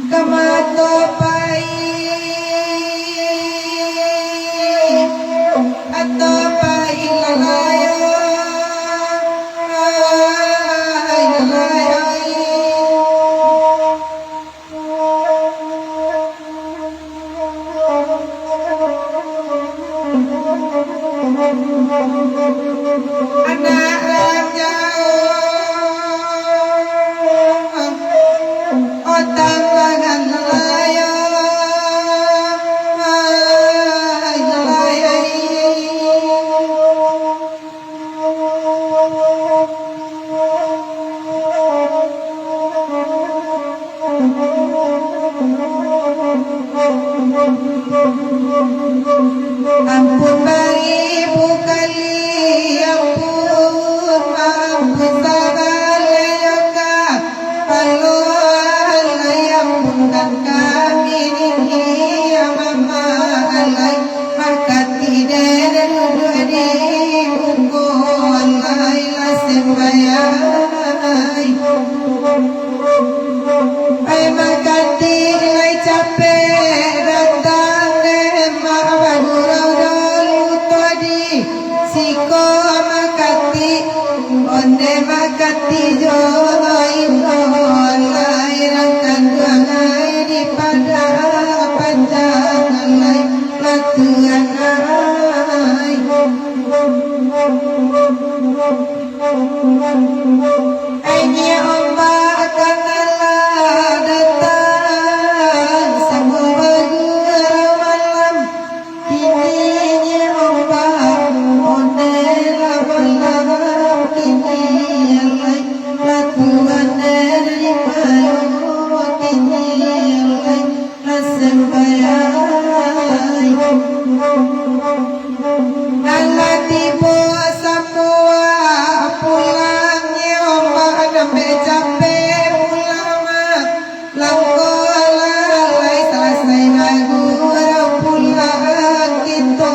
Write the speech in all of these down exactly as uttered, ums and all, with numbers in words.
Ka mato pai, atau pai lalayo, ai lalayo. Anak ranjau, otak mangan layang, layang. Ampun baribu kali ampun, ampun sagalo ka. Kalau alai ampunkan kami, ya mama alai, maka tidak duduk di muko alai, lah sembayang. Ai makatik lai capek datang, dek mak bagurau dulu tadi. Siko makatik, onde makatik jo indo, lai rakan duangai di padang panjang lai, latuan ai. Ai nyiak ombak ka nan lah datang, samo bagurau malam. Kini nyiak ombak, onde lah malam. Kini alai, latuan dari malam. Kini alai, lah sembayang. Alah tibo samua pulang, nyiak ombak nan bacapek pulang mah. Langkah lah lai salasai bagurau pulang kito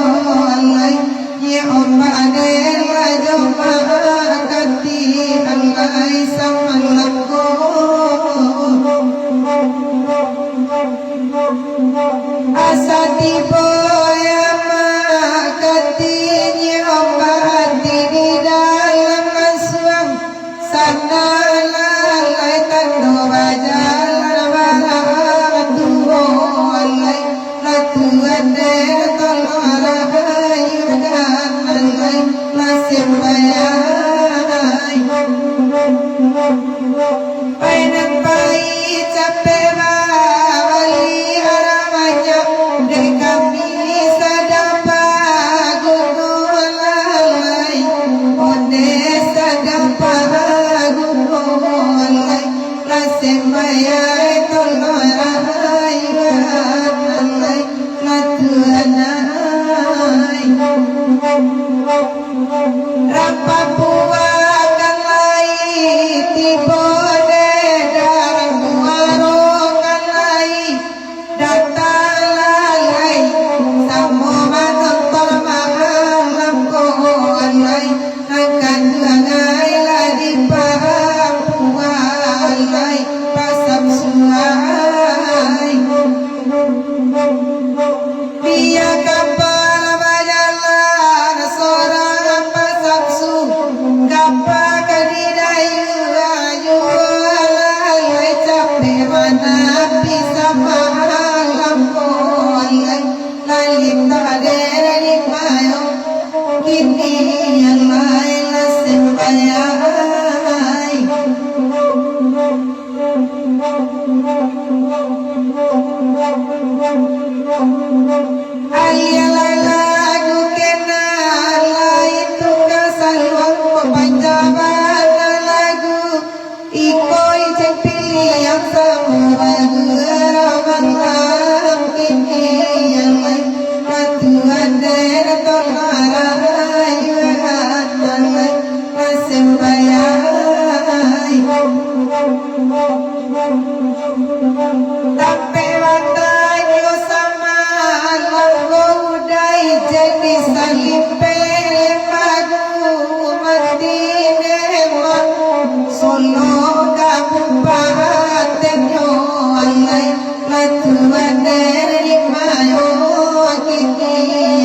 alai. Nyiak ombak den lah jo makatik alai samalam ko. Asa tibo ya makatik, nyiak ombak ati di dalam asuang. Sana lah lai tando bajalan, baratuo lai, latuan den tolong rayu, jan lai lah sembayang. Pai nan pai capek babali, aramanya dek kami sadang baguno lai, onde sadang baguno lai, lah sembayang tolong rayu, jan lai latuan ai. Rampah buah kan lai tibo dek Iko ijin pilihan samo bagurau malam kini, yang lain bantuan dari Tuhan Allah, yang lain masih bayar. Tapi batanyo samalam, ko udah jadi salimpeh, lagu mati nembak. Solo kabupaten yo alai, latuan dari mayo kini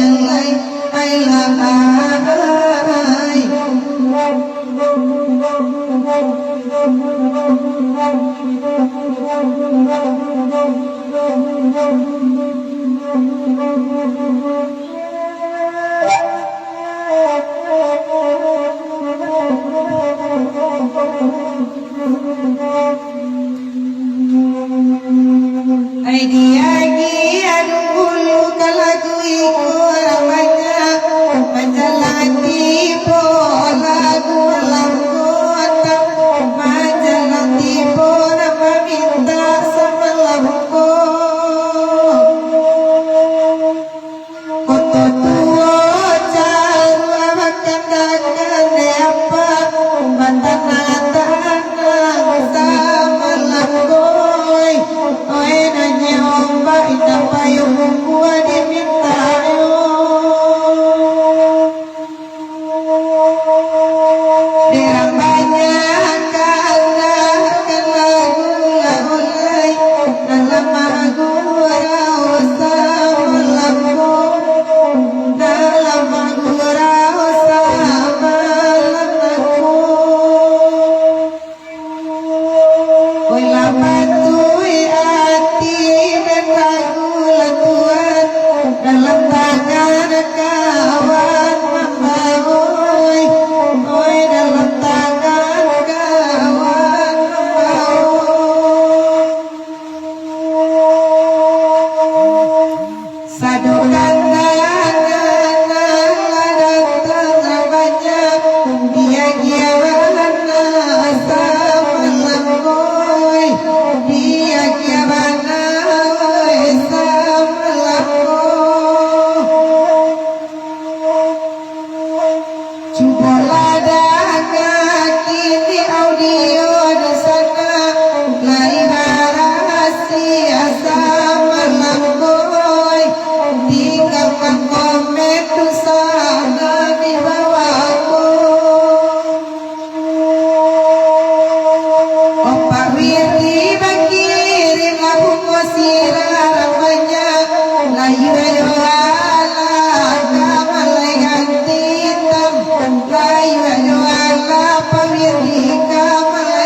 alai, ai lah ai. Ai, dia-dia dulu ka lagu iko, urang banyak manjalang tibo lagu malam ko, atau manjalang tibo nan mamintak samalam ko. Koto tuo caruah bakandakan dek apak, batanang-tanang samalam ko. Oi, oi, nanyeh ombak, indak payuang bumbua dimintak yo. Dek urang banyak kandakan lagu lah ulai, dalam magurau samalam ko, dalam magurau samalam ko. Oi, lah patuik ati den lagu lah tuan, dalam tangan kawan mambao. Oi, dalam tangan kawan mambao. Sadokan tangan lah datang banyak, diagiah bana samalam ko, diagiah bana, oi, samalam ko. Cubolah danga kini audio di sana, lai barasi asa malam ko, tinggalkan komen tu sana di bawah ko. Opak Wirdi bakirim lagu ko sirah ramanya, layu ayo alah ka malai ganti hitam, layu ayo alah Pak Wirdi ka malai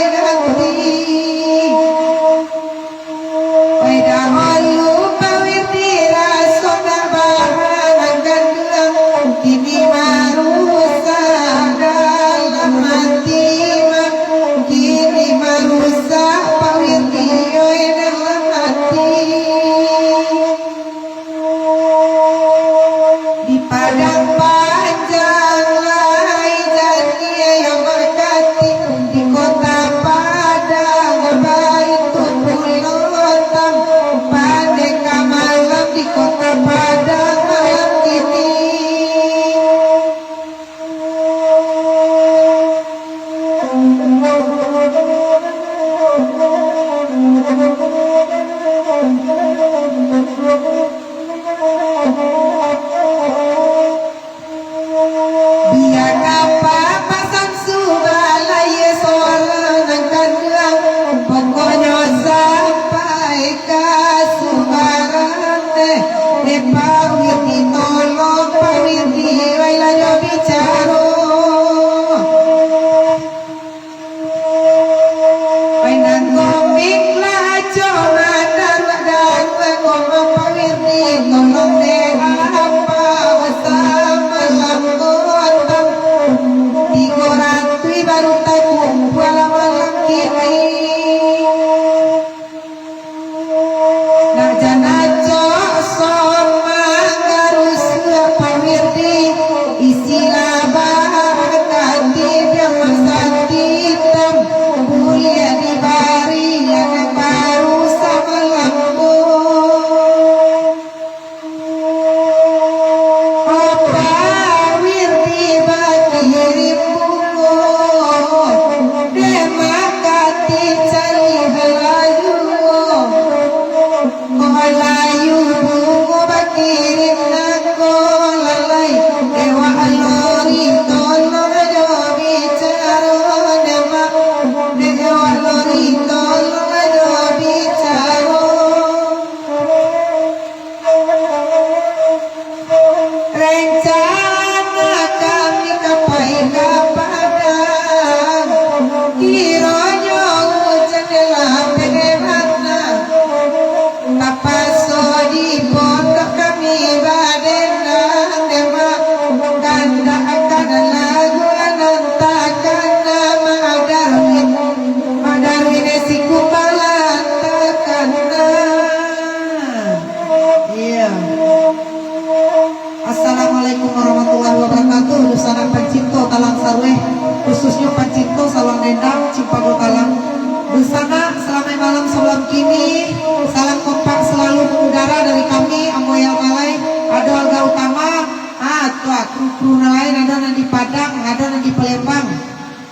Sanak, salamaik malam sabalam kini. Salam kompak salalu mangudara dari kami, ambo Yau Malai, ado Alga Utama, ah, tu ah, kru-kru nan lain, ado nan di Padang, ado nan di Palembang.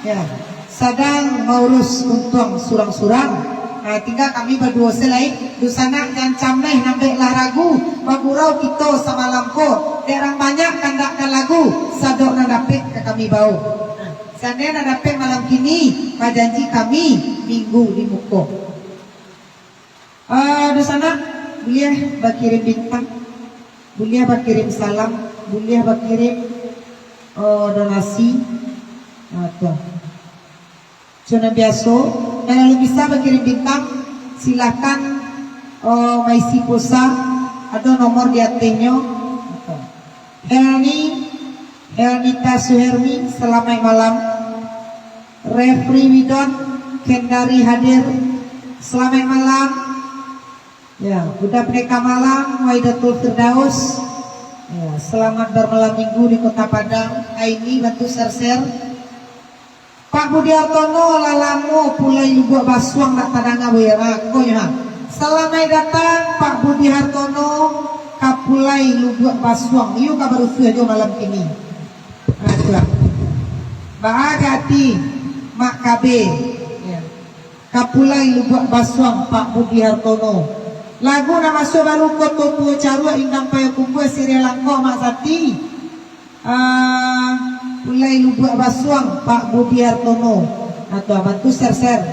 Ya, sadang maurus untuang surang-surang. Ah, tingga kami baduo se lai. Dunsanak jan cameh nan bek lah ragu, bagurau kito samalam ko. Dek rang banyak kandakkan lagu, sadok nan dapek ka kami bao. Ah, sande nan dapek malam kini, bajanji kami minggu di muko. Ah, dunsanak, buliah bakirim bintang, buliah bakirim salam, buliah bakirim, oh, donasi. Ah, tu. Cuma biaso, nan lalu bisa bakirim bintang, silahkan, oh, maisi pulsa, ado nomor di atehnyo. Helni, Helnita Suhermi, salamaik malam. Refri Widon, Kendari hadir, salamaik malam. Ya, Buda Pendeka Malam, Waidatul Firdaus. Ya, selamat bermalam minggu di Kota Padang. Aini bantu share-share. Pak Budi Hartono, lah lamo Pulai Lubuak Basuang ndak tadanga, Buya. Ah, ko nyo, ha. Salamaik datang, Pak Budi Hartono, ka Pulai Lubuak Basuang. Iyo ka barusuah jo malam kini. Ah, tu lah. Baa ka ati, Mak Kabe. Ya. Ka Pulai Lubuak Basuang, Pak Budi Hartono. Lagu nan masuak baru, Koto Tuo Caruak, Indang Payo Kumbua, Siriah Langkok, Mak Sati. Ah, Pulai Lubuak Basuang, Pak Budi Hartono. Nah, tu, bantu share-share.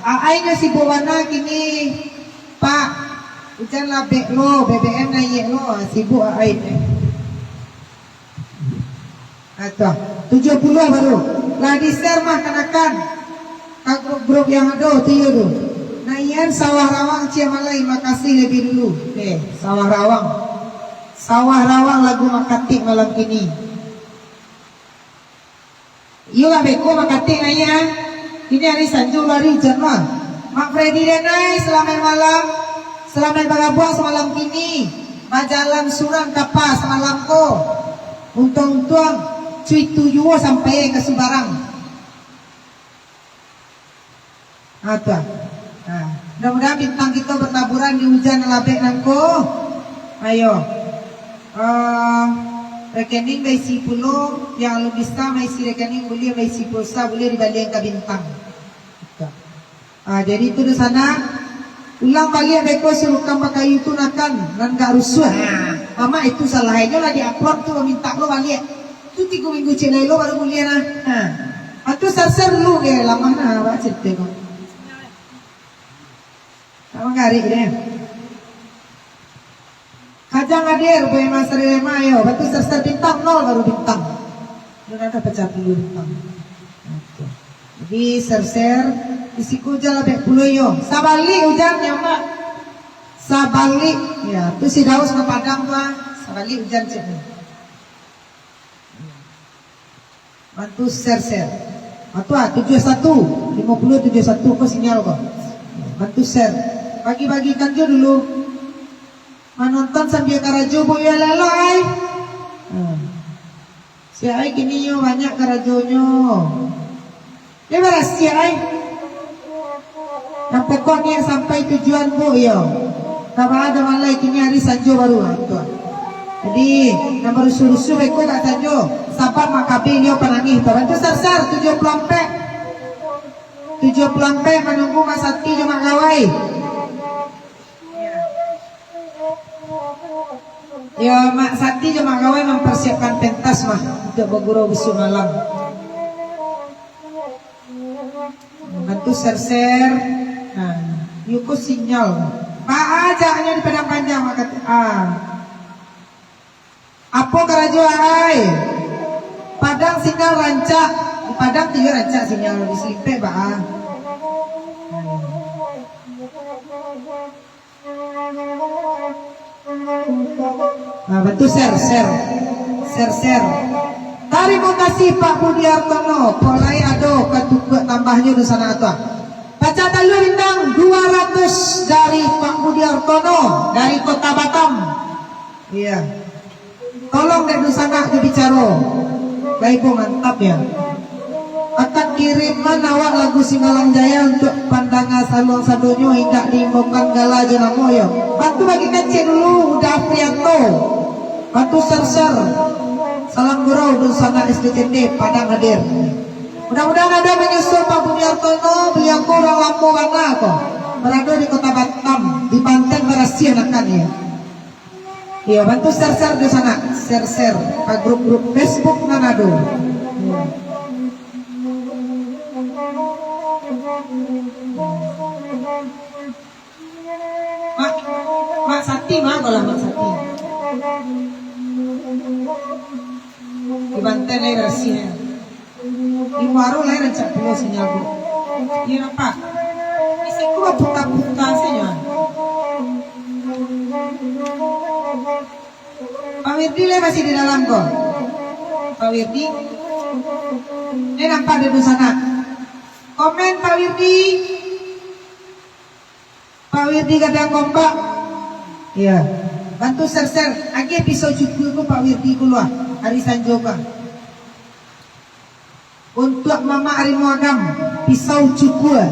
Aai nyo sibuk bana kini, Pak. Ujan labek lo, B B M naiak lo, ah, sibuk aai. Nah, tu, tujuah puluah baru. Lah di-share mah kanakan. Ka grup-grup yang ado tu, iyo tu. Naian Sawah Rawang, Cia Malai, makasih labiah dulu. Eh, Sawah Rawang. Sawah Rawang lagu makatik malam kini. Iyolah beko makatik naian. Kini ari Sanjo lari ujan mah. Mak Freddy Denai, salamaik malam. Salamaik bagabuang samalam kini. Bajalan surang kapa samalam ko. Untuang-untuang, cuitu juo sampai ka Subarang. Ah, tu ah. Ah, mudah-mudahan bintang kito bataburan di ujan nan labek nangko. Ayo. Ah, rekening baisi pulo, yang alun bisa maisi rekening, buliah maisi pulsa, buliah dibalian ka bintang. Tu. Ah, jadi tu di sana, ulang baliak beko surukam bakayu tu nakan, nan gak rusuah. Ah, mamak itu salah, inyo lah di-upload tu, minta lo baliak. Tu tigo minggu ciek lai lo baru buliah nah. Ha. Atu sasar lu ge lamah nah, ba carito ko. Tak manggarik deh. Kajang hadir, Boy Mas Rema, yo. Batu sasar bintang nol baru bintang. Lu dah pacah puluh bintang. Oke. Jadi, share-share. Di siku ujan labek puluh, yo. Sabalik ujan, yo, Mak. Sabalik. Ya, tu si Daus ka Padang tu, ah. Sabalik ujan, cek ni. Bantu share-share. Atu ah, tujuah satu, limo puluah tujuah satu ko sinyal ko. Bantu share. Bagi-bagikan jo dulu. Manonton sambia karajo, Bu, yo, elok-elok ai. Hmm. Siak ai kini yo banyak karajonyo. Yo barasiah ai. Nan pokok niaik sampai tujuan, Bu, yo. Ka baa dah malai, kini ari sanjo baru, ah, tu. Jadi, nan barusuah-rusuah beko dak sanjo, sabab Mak Kabe nyo panangih tu. Bantu sasar, tujuah puluah ampek. Tujuah puluah ampek manunggu Mak Sati jo Mak Gawai. Ya, Mak Sati jo Mak Gawai mamparsiapkan pentas mah untuak bagurau bisuak malam. Bantu share-share. Nah, yuko sinyal. Baa ajaknyo di Padang Panjang, Mak Kati-, ah. Apo karajo ai? Padang sinyal rancak. Di Padang tu iyo rancak sinyal, di Selimpek baa. Nah, bantu share, share. Share, share. Tarimo kasih, Pak Budi Hartono. Kok lai ado katukuak tambahnyo di sana tu, ah. Pacah talua bintang dua ratus dari Pak Budi Hartono dari Kota Batam. Iya. Tolong dek dunsanak jo bicaro. Baik, Bu, mantap ya. Akad kiriman awak lagu Singgalang Jaya untuak Panda Tangah saluang sadonyo indak diimbaukan gala jo namo yo. Bantu bagi kacik dulu, Uda Afrianto. Bantu share-share. Salam gurau dunsanak S D C T Padang hadir. Mudah-mudahan ado manyusul Pak Budi Hartono, baliau ko urang lamo bana ko. Barado di Kota Batam, di Banten barasiah nakan yo. Iyo, bantu share-share dunsanak, share-share ka grup-grup Facebook nan ado. Iyo. Mak, Mak Sati, ma ko lah Mak Sati. Di Banten lai barasiah. Di Muaro lai rancak pulo sinyal tu. Iyo nampak. Di siko baputa-puta sajo. Pak Wirdi lai masih di dalam ko. Pak Wirdi. Lai nampak di dunsanak. Komen Pak Wirdi. Pak Wirdi Gadang Kompak. Iyo. Bantu share-share. Agiah pisau cukua ko Pak Wirdi kalua ari sanjo ko. Untuak Mamak Harimau Agam, pisau cukua.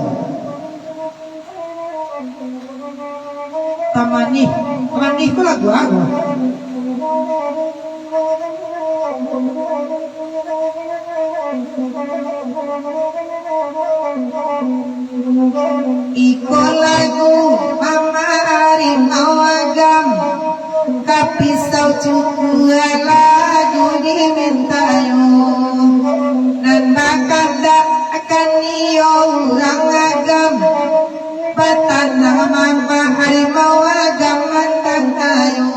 Tamanih. Tamanih ko lagu apo? Iko lagu Mamak Harimau Agam, ka pisau cukua lagu dimintayo. Nan bakandak akan iyo urang Agam, batanam Mamak Harimau Agam mantangayo.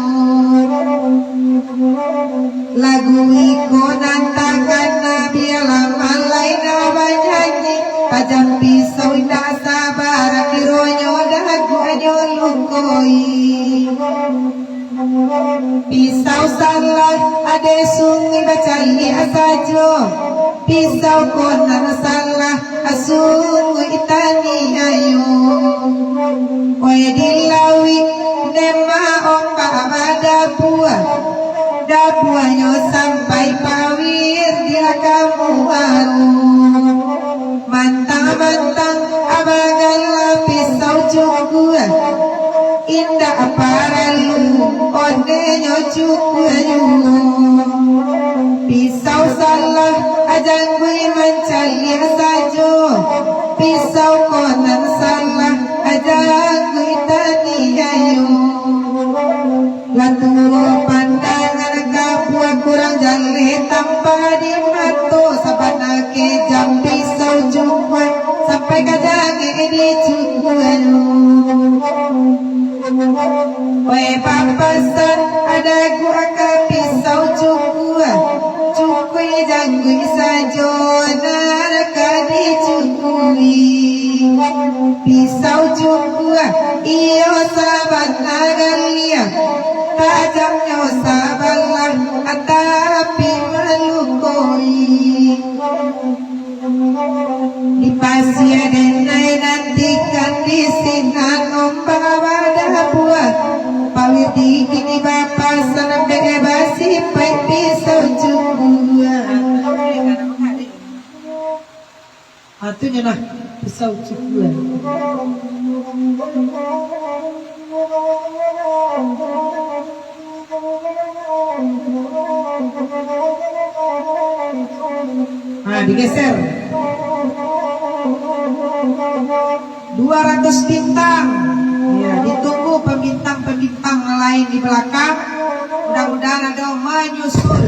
Lagu iko nan takana, bialah malai nan banyanyi. Tajam pisau indak saba, kironyo daguanyo lukoi. Pisau salah, ade sunguik bacaliak sajo. Pisau ko nan salah, sunguik taniayo. Oi, di lauik, dema ombak badabua, dabuanyo sampai Pak Wirdi lah ka Muaro. Mantang-mantang abah gala pisau cukua, indak paralu onenyo cukua juo. Pisau salah, jangguik mancaliak sajo. Pisau ko nan salah, jangguik taniayo. Lah tuo pandangan, kapua kurang jaleh tampak di mato. Sabana kejam pisau cukua, sampai ka jangek dicukuanyo. Weh papasan, daguak ka pisau cukua, cukuik jangguik sajo nan ka dicukui. Pisau cukua, iyo sabana galiah, tajamnyo sabalah, tapi malukoi. Di pasia denai nantikan di sinan ombak badabua. Pak Wirdi kini bapasan, bebas sipaik pisau cukua. Ah, tu nyo nah, pisau cukua. Nah, digeser. Dua ratus bintang. Ya, ditunggu pembintang-pembintang lain di belakang. Mudah-mudahan ada manyusul.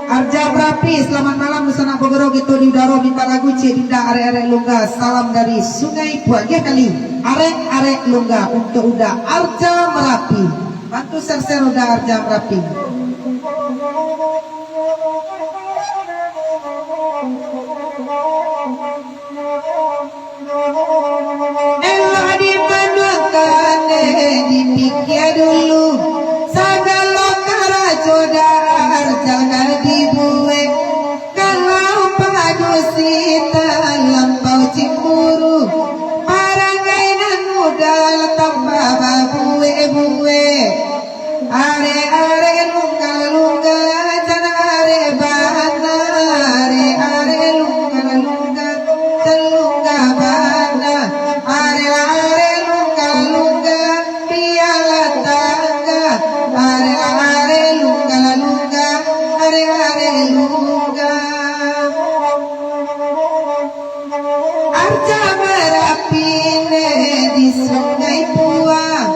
Arja Merapi, selamat malam, dunsanak bagurau kito di udaro, minta lagu Cik Dinda, Arek-arek Lungga, salam dari Sungai Puak. Tiga kali, Arek-arek Lungga untuk Uda Arja Merapi. Bantu share-share Uda Arja Merapi. Elok dimanuangkan, eh, dipikia dulu. Sagalo karajo dah arja ka dibuek. Kalau padusi talampau cimburu, parangai nan muda lah tambah babuek-buek. Arek-arek Lungga-Lungga, jan arek bana, arek-arek Lungga-Lungga. Jamarapi ne di Sungai Puang,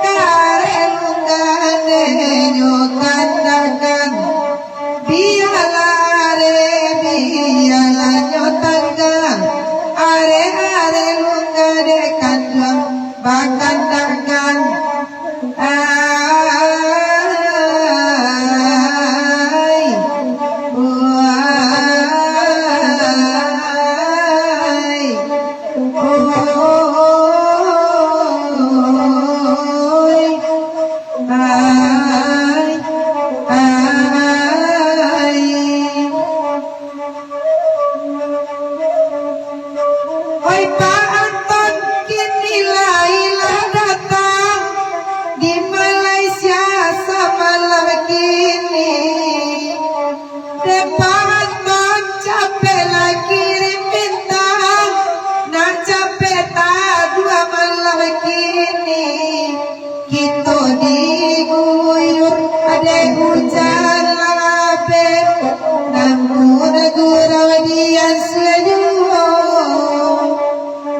kareh lungga ne nyo kandakan. Bialah areh, bialah nyo tanggang, areh-areh lungga dek kanduang bakandakan. Ai, oh, ai, oh, ai, ai, ai. Oi, Pak Anton, kini lai lah datang di Malaysia samalam kini. Dek Pak Anton, capek lah kirim bintang, nak capek taduah malam kini. Kito diguyur dek ujan labek, namun gurau dian sajuo.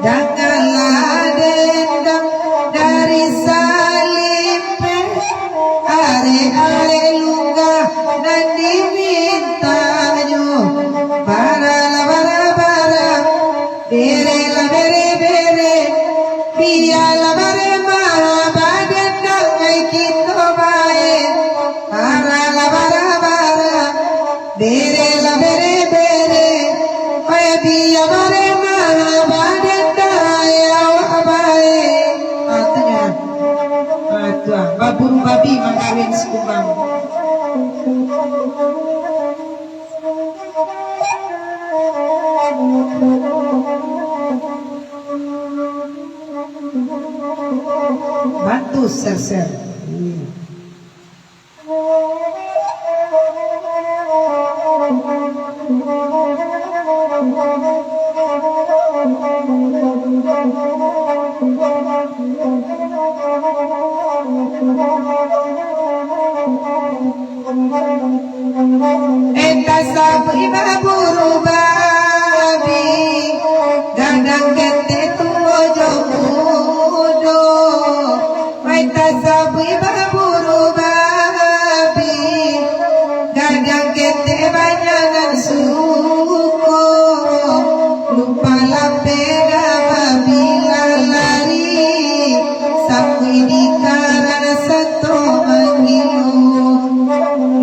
Dangalah dendang dari Salimpeh, areh-areh lungga nan dimintanyo. Baralah, bara, bara, berelah, bere, bere, bialah baremah, badendang ai kito bae. Baralah, bara, bara, berelah, bere, bere, ai bia baremah, badendang ai awak bae. Ah, tu nyo. Ah, tu ah, baburu babi mangkawin si kumbang. Bantu share-share. Eh, tasabuik baburu babi, gadang ketek tuo jo mudo. Ai, tasabuik baburu babi, gadang ketek banyak nan suko. Lupa lapeh dah babilah lari, sabuik di karang sato mangilu.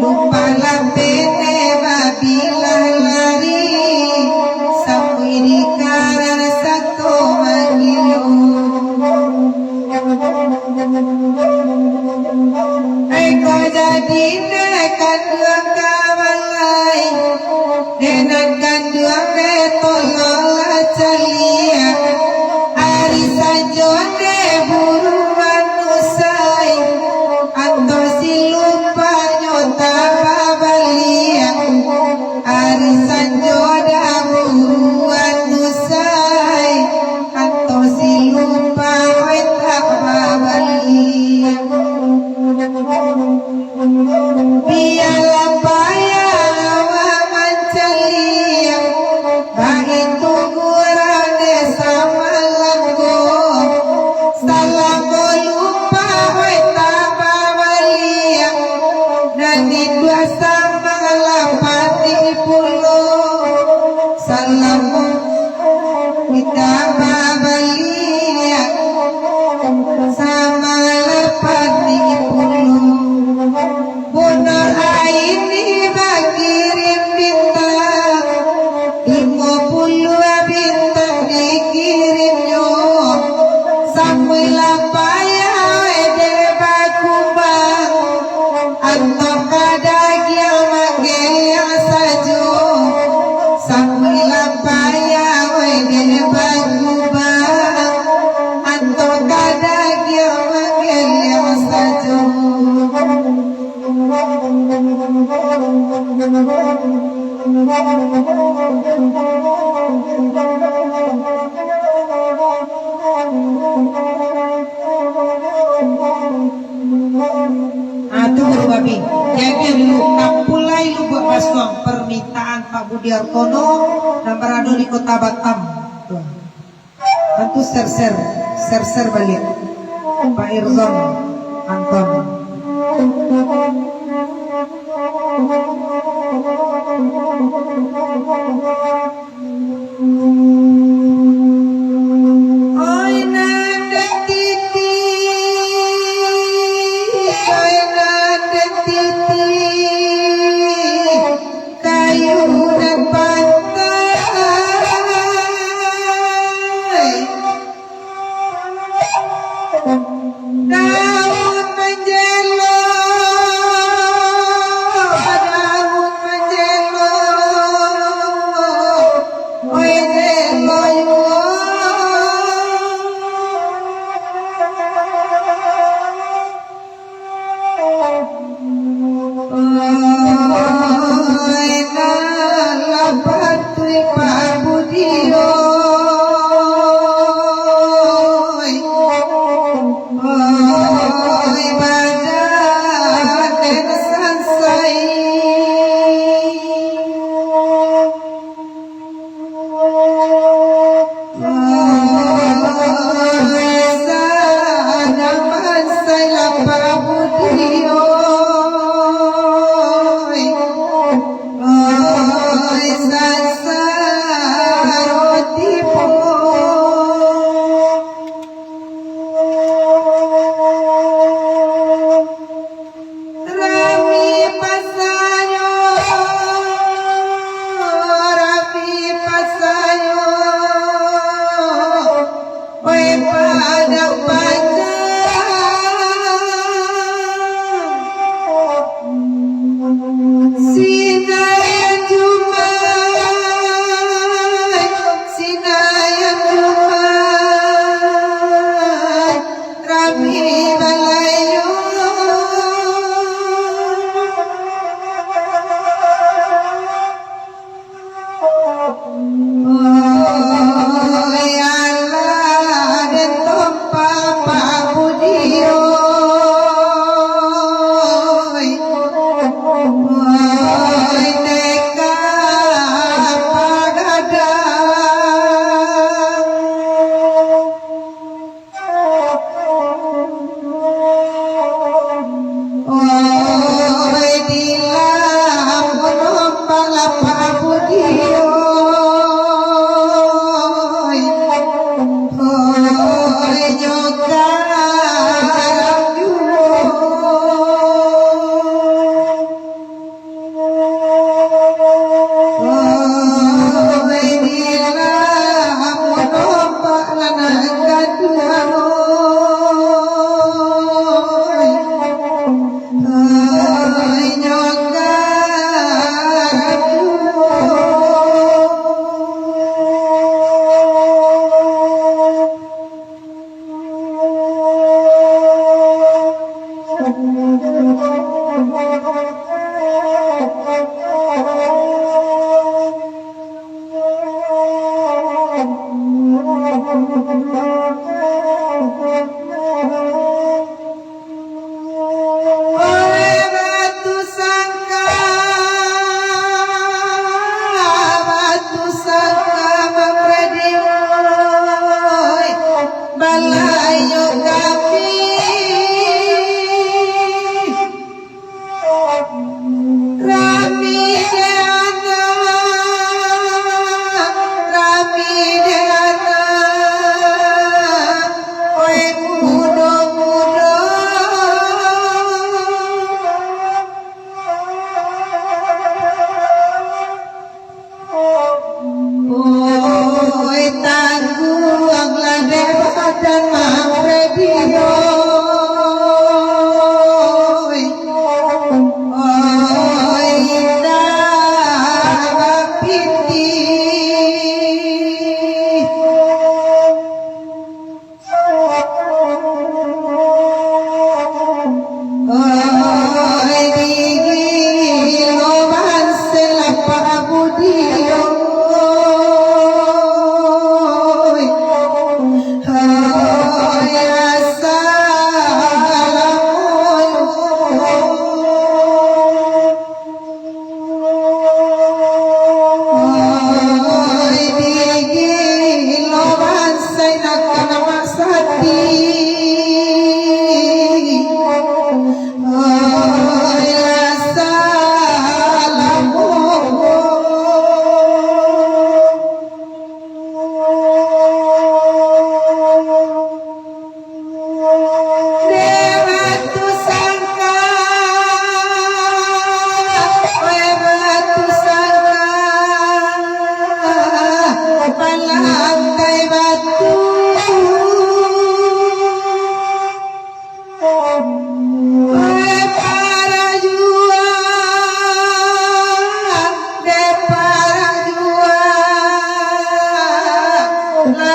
Lupa lapeh deh babilah lari, sabuik di karang sato mangilu. Ai, kok jadi deh kanduang kawan lai. Dek nan kanduang deh tolonglah caliak. Ari sanjo deh buruan usai, anto si lupanyo tababaliak. Ari sanjo deh buruan usai, anto si lupa oi tababaliak. Bialah payah awak mancaliak, baitu gurau deh samalam ko. Salamo lupa oi tababaliak, nan induak samalam patik pulo. Salamo Kita babaliak sama lapan di pulo. Bunur ain dibakirim bintang, limo puluah bintang dikirimnyo. Samuilah payah dek bakumbang, antok ka dagiang manggeliang sajo. Samuilah payah dek bakumbang, antok ka dagiang manggeliang sajo. Ah, tu guru babi. Jadi dulu, kapulai Lubuak Basuang, permintaan Pak Budi Artono, nan barado di Kota Batam. Bantu share-share, share-share baliak. Pak Irzon Anton. Oi nan den titih, oi nan den titih, kayu nan pantai, daun manjelo, daun manjelo, oi jelo yo. Oi, nan lah patuik pabudi, oi. Oi, badan den sansai. Rami pasanyo, rami pasanyo, oi padang panjang. Sinayan Jumaik, sinayan Jumaik, rami balayo. Oi, alah den tompa pabudi, oi. Oi, teka pagadang. Oi, dilam gunung palapa budio.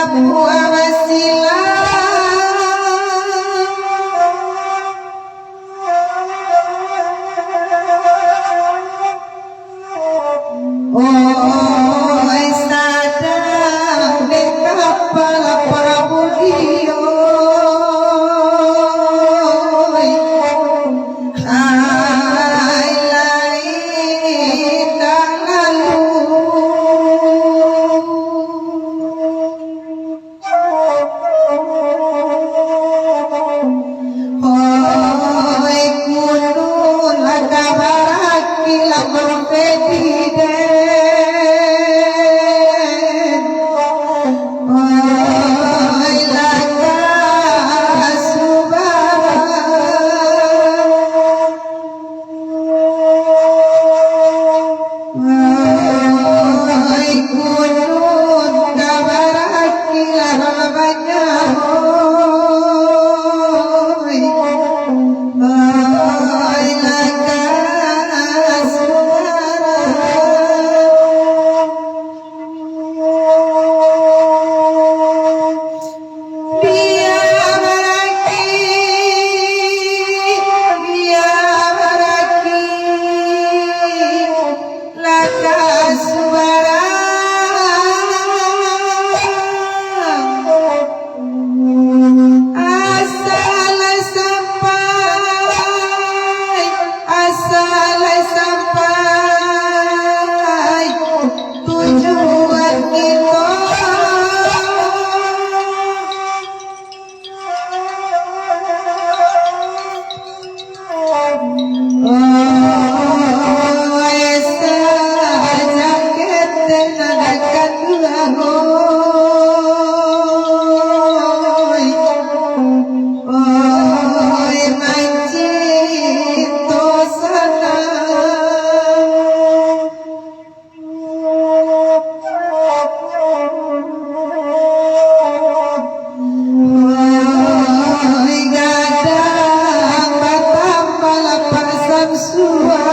Buah basilang. Oih, sadang dek kapalo pabudion. Ai, lai tak lalu. Hoi kunun, lah ka barakilah Bangkedi den. Hoi, lah ka subarang. Ai kunun ka barakilah banyak, oi. Ai laka subarang. Bia baraki, bia baraki, laka subarang. Asa lai sampai, asa lai sampai. Tujuan kito. Oh, esa jaket nan akan duago. Oi, mancinto sanang. Oi, gadang batambah lapak samsuai.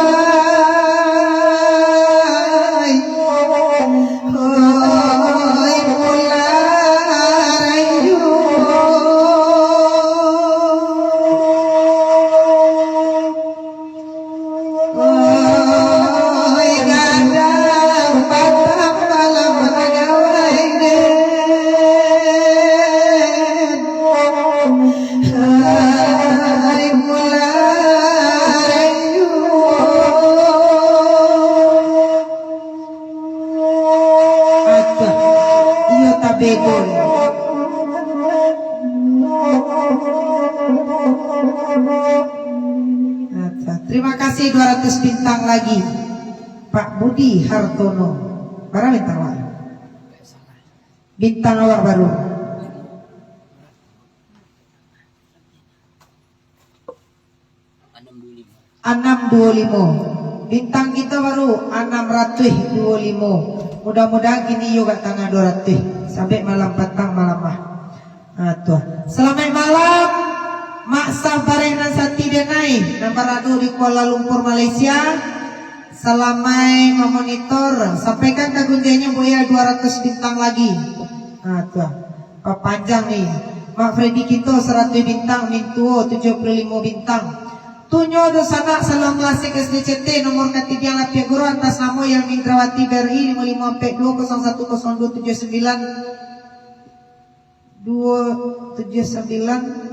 Oi, pulang rayu. Oi, gadang batambah lapak gawai den. Oi, pulang rayu. Aduh, iyo tabego. Aduh, terima kasih dua ratus bintang lagi, Pak Budi Hartono. Bara bintang awak? Bintang awak baru. Anam duo limo. Bintang kito baru anam ratuih duo limo. Mudah-mudahan kini iyo ka tangah duo ratuih. Sampai malam patang malam ah. Ah, tuah. Salamaik malam, Mak Sah Bareh nan sati denai, nan barado di Kuala Lumpur, Malaysia. Salamaik mamonitor. Sampaikan ka gunjainya Buya duo ratuih bintang lagi. Ah, tuah. Papanjang ni. Mak Freddy Kinto saratuih bintang, Mintuo tujuah puluah limo bintang. Tunyo dunsanak saluang klasik S D C T nomor katidiang lapiak guru atas namo Yelmi Indrawati B R I limo limo ampek duo kosong satu kosong duo tujuah sambilan duo tujuah sambilan.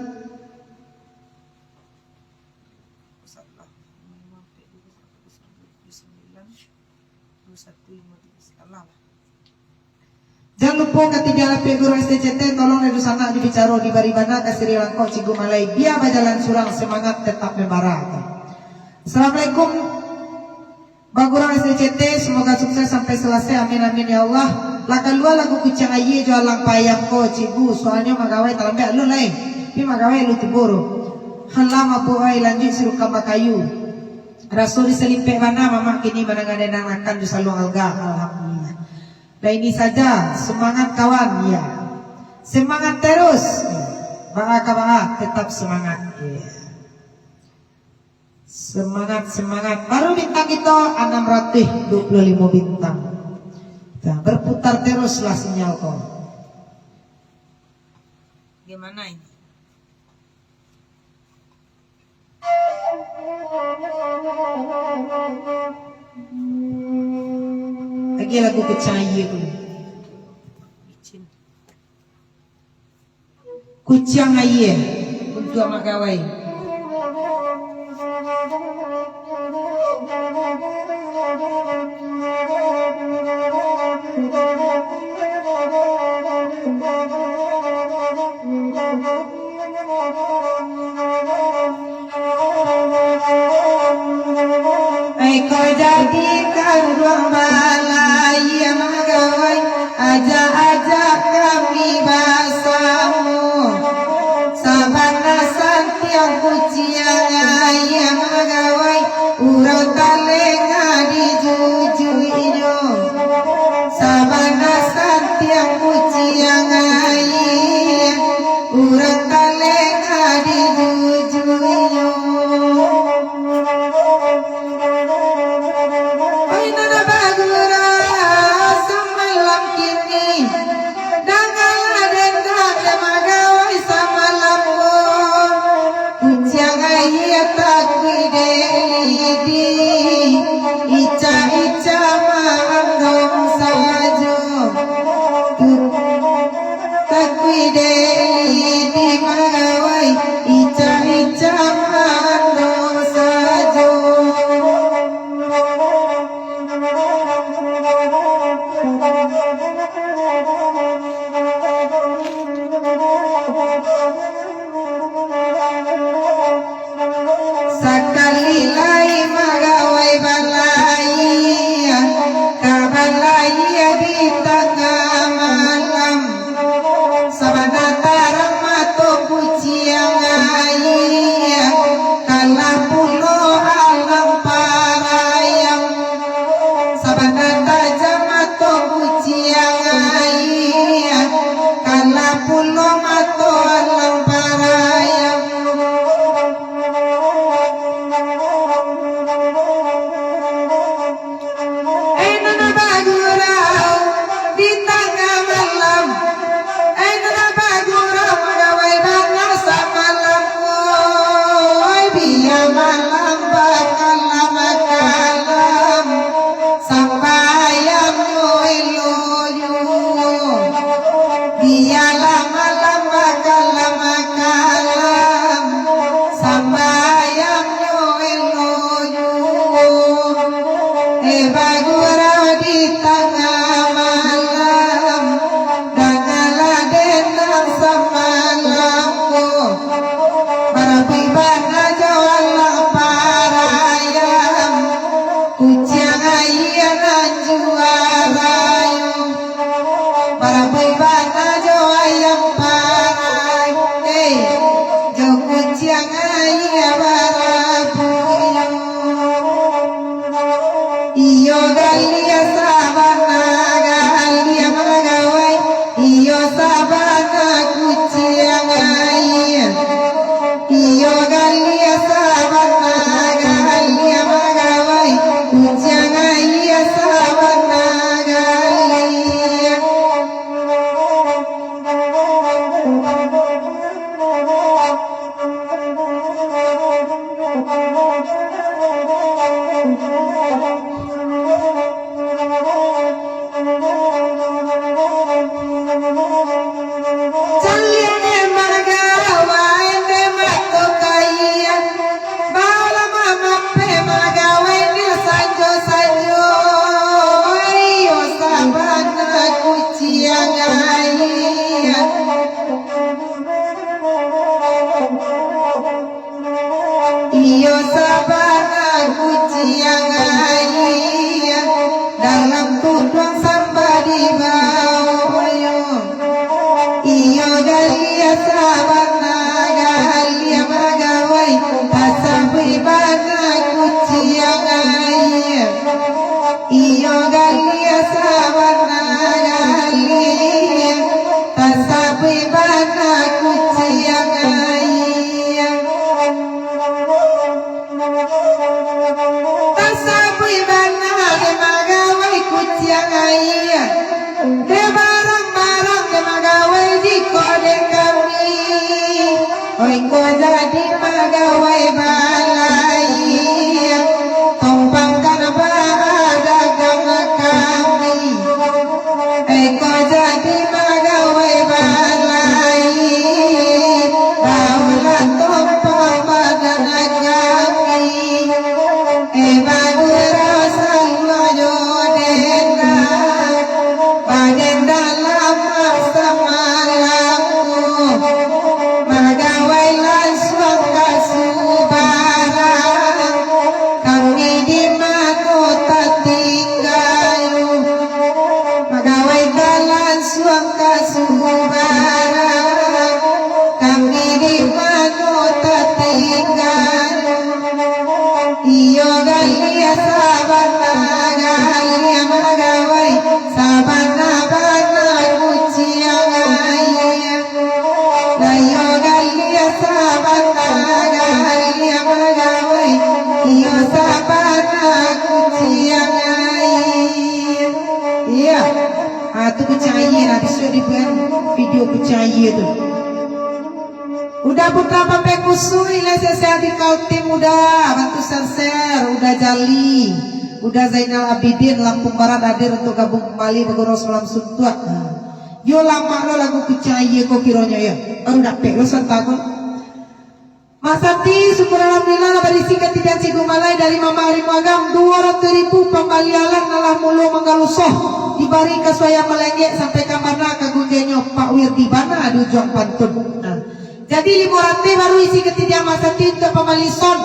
Jan lupo katidiang lapiak guru S D C T, tolong dek dunsanak di bicaro di Baribana, Kasiri Langkok, Cigu Malai, bia bajalan surang, semangat tetap membara. Assalamualaikum. Bagurang S D C T, semoga sukses sampai selesai. Amin, amin, ya Allah. Lah kalua lagu Kuciang Aia jo Alang Payam ko, Cigu, soalnyo magawai talambek alun lai. Tapi magawai alun tibo tu. Halah mabuak ai lanjuik si Rukam Bakayu. Raso disalimpek bana, mamak kini mandanga denang akan jo saluang alga. Alhamdulillah. Dan ini saja, semangat kawan, ya. Semangat terus. Baa ka baa, tetap semangat. Ya. Semangat, semangat. Baru bintang kito anam ratuih duo puluah limo bintang. Nah, berputar teruslah sinyal ko. Bagaimana ini? Lagi lagu Kuciang Aia tu. Kuciang Aia untuak Mak Gawai. Ai ko jadi karuang balai Mak Gawai, ajak-ajak kami basamo. Sabana santiang Kuciang Aia Mak Gawai, urang talenga di juju. Iko jadi pagawai balai, tompang kan badagang kami. Iko jadi pagawai balai, baolah tompang badagang kami. Eh, bagurau saluah jo denda, badenda lah samalam tu. Magawai lansuang ka subarang, kami di mano tatingga. Magawai ka lansuang ka subarang, kami di mano tatingga. Iyo galiah sabana galiah magawai, sabana-bana kuciang aia. Lah iyo galiah sabana galiah magawai, iyo sabana kuciang aia. Iyo. Ah, tu kuciang aia lah, bisuak dibuek video kuciang aia tu. Uda Putra Pape Kusui, lah sehat-sehat di kau tim Uda, bantu share-share, Uda Jali, Uda Zainal Abidin, Lampung Barat hadir untuk gabung kembali, bagurau samalam suntuak. Yo lamak lo lagu kuciang aia ko kironyo yo, baru dapek lo santa ko. Mak Santi, syukur alhamdulillah lah barisi katidian si Gumalai dari Mamak Ari Muagam, duo ratuih ribu pambali alah nan lah mulo manggalusoh, dibari kasuaian malenggek, sampaikan bana ka gundiangnyo Pak Wirdi bana di ujuang pantun. Nah. Jadi limo ratuih baru isi katidian Mak Santi untuak pambali sound.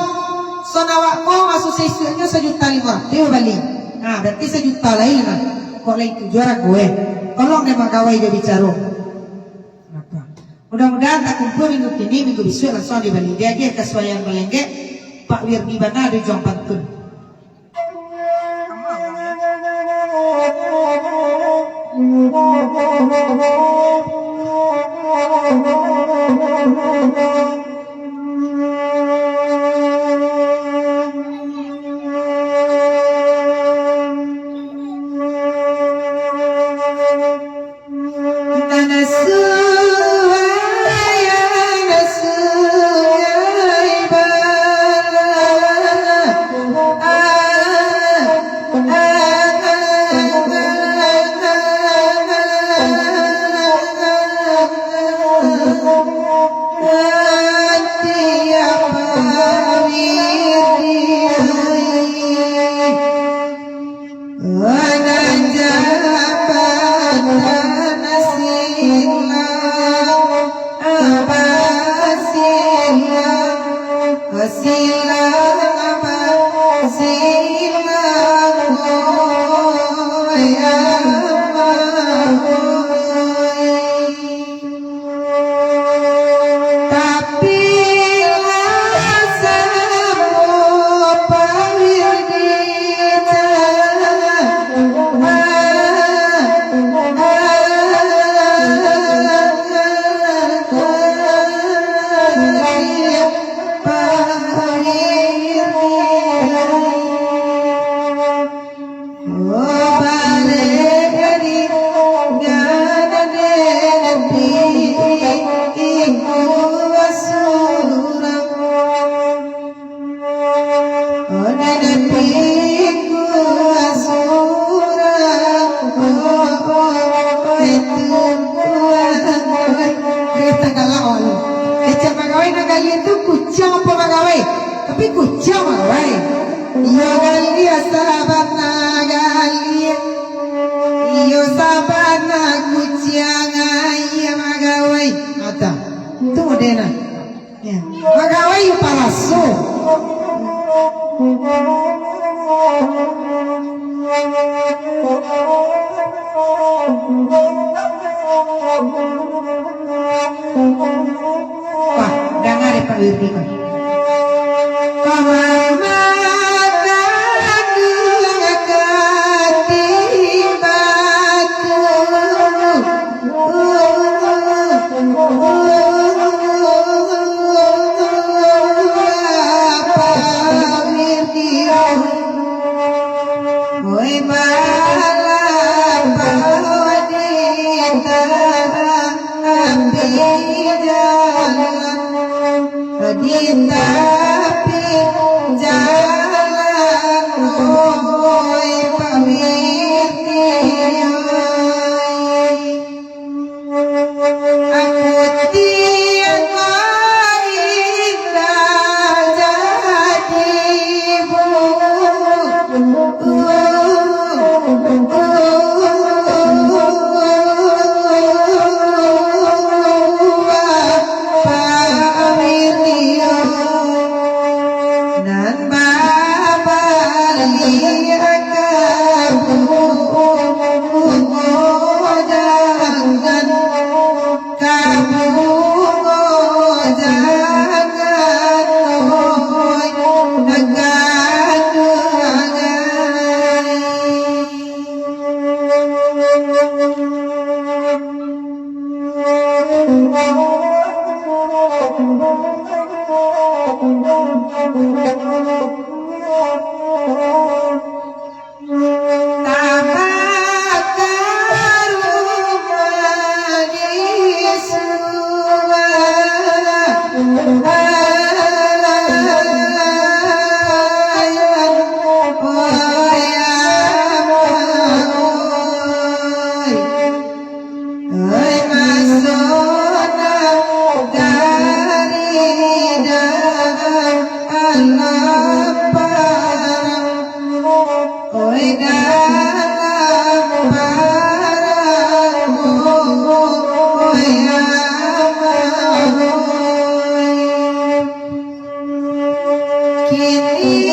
Sound awak ko masuak saisuaknyo sajuta limo ratuih babali. Nah, berarti sajuta lai lah. Kok lai tu juo rago eh. Tolong deh Mak Gawai jo bicaro. Mudah-mudahan takumpua minggu kini, minggu bisuak lansuang dibali. Diagiah kasuaian malenggek, Pak Wirdi bana di ujuang pantun. Tapi lah samo pawir di jalan. Kecek magawai nan galiah tu kuciang apo magawai? Tapi kuciang magawai. Iyo galiah sabana galiah. Iyo sabana kuciang aia magawai. Ata. Tu model nah. Ya. Magawai yo paraso. Wah, danga dek Pak Wirdi ko. Pamahaman katimbatu. Di tapi jalan, oi pamiti, oi. Aku tiang indak jadi bu. Nan babaliak ka bungo jangan, ka bungo jangan, oi, gaduah gai. Tabakar rumah di Suba. Oi, ama, oi. Oi, masuk dari dalam parak. Oi, dalam parak. Oi, ama, oi. Kini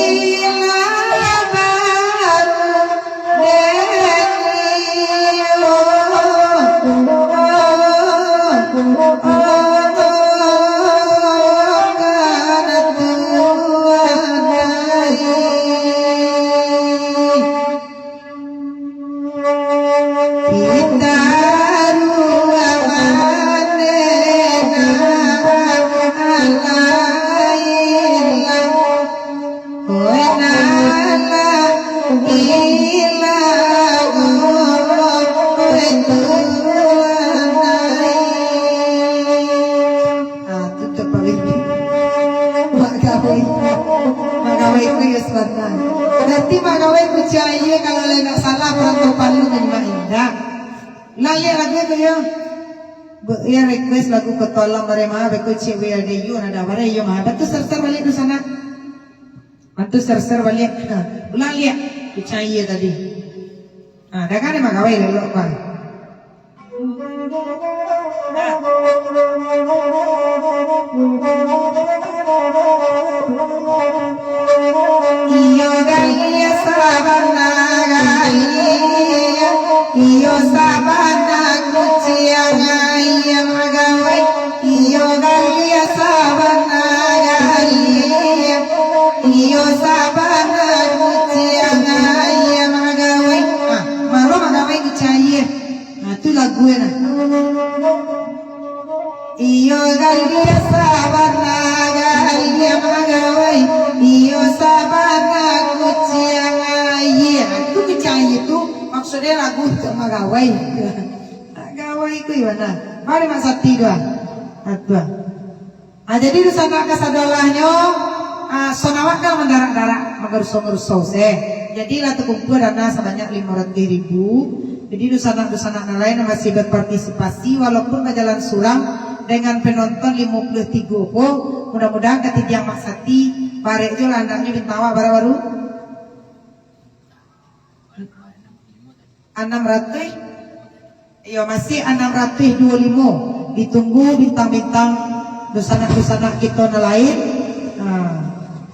lah baru dek iyo, kana tuan ai. Ah, tutup paling. Mak Gawai. Mak Gawai ku iyo sabananyo. Berarti Mak Gawai ku cahie kalau lai ndak salah, Perantau Palu nyo Mak Indah. Ulang liak lagu tu yo. Be-, yo request lagu Koto Alam Bareh Maha, beko cek W L D U nada bareh yo mah. Bantu share-share baliak tu sanak. Bantu share-share baliak. Ha, ulang liak. Ku cahie tadi. Ha, dangan Mak Gawai lelok, Bang. Iyo galiah sabana galiah, iyo sabana kuciang ayam Gawai. Iyo galiah sabana galiah, iyo sabana kuciang ayam Gawai. Ah, maro Gawai dicayie. Nah, tu lagu e nah. Iyo galiah sabana galiah Gawai, iyo sabana kuciang ayie. Nah, tu kuciang ayie tu maksudnyo lagu untuak Gawai. Gawai tu iyo nah. Mari Mak Sati tu ah. Ah, tu ah. Ah, jadi dunsanak kasadolahnyo, ah, sonawak kan mandarak-darak, mangarusau-ngarusau se. Jadi lah takumpua dana sabanyak limo ratuih ribu. Jadi dunsanak-dunsanak nan lain nan masih bapartisipasi, walaupun bajalan surang dengan penonton limo puluah tigo ko, mudah-mudahan katitiang Mak Sati, barek jo lah andaknyo bintang awak bara baru. Anam ratuih? Iyo, masih anam ratuih duo limo. Ditunggu bintang-bintang dunsanak-dunsanak kito nan lain. Ha,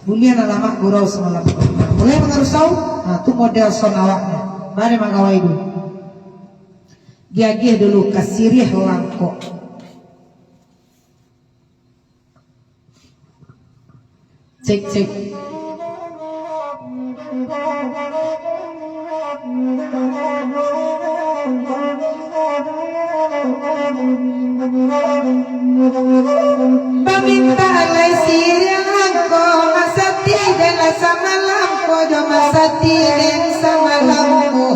buliah nan lamak gurau samalam. Mulai mangarusau, ha, tu model sonawaknyo. Mari Mak Gawai dulu. Diagiah dulu ka siriah langkok. Cek, cek. Pamintak lai siriah langkok, Mak Sati den lah samalam ko jo Mak Sati den samalam ko.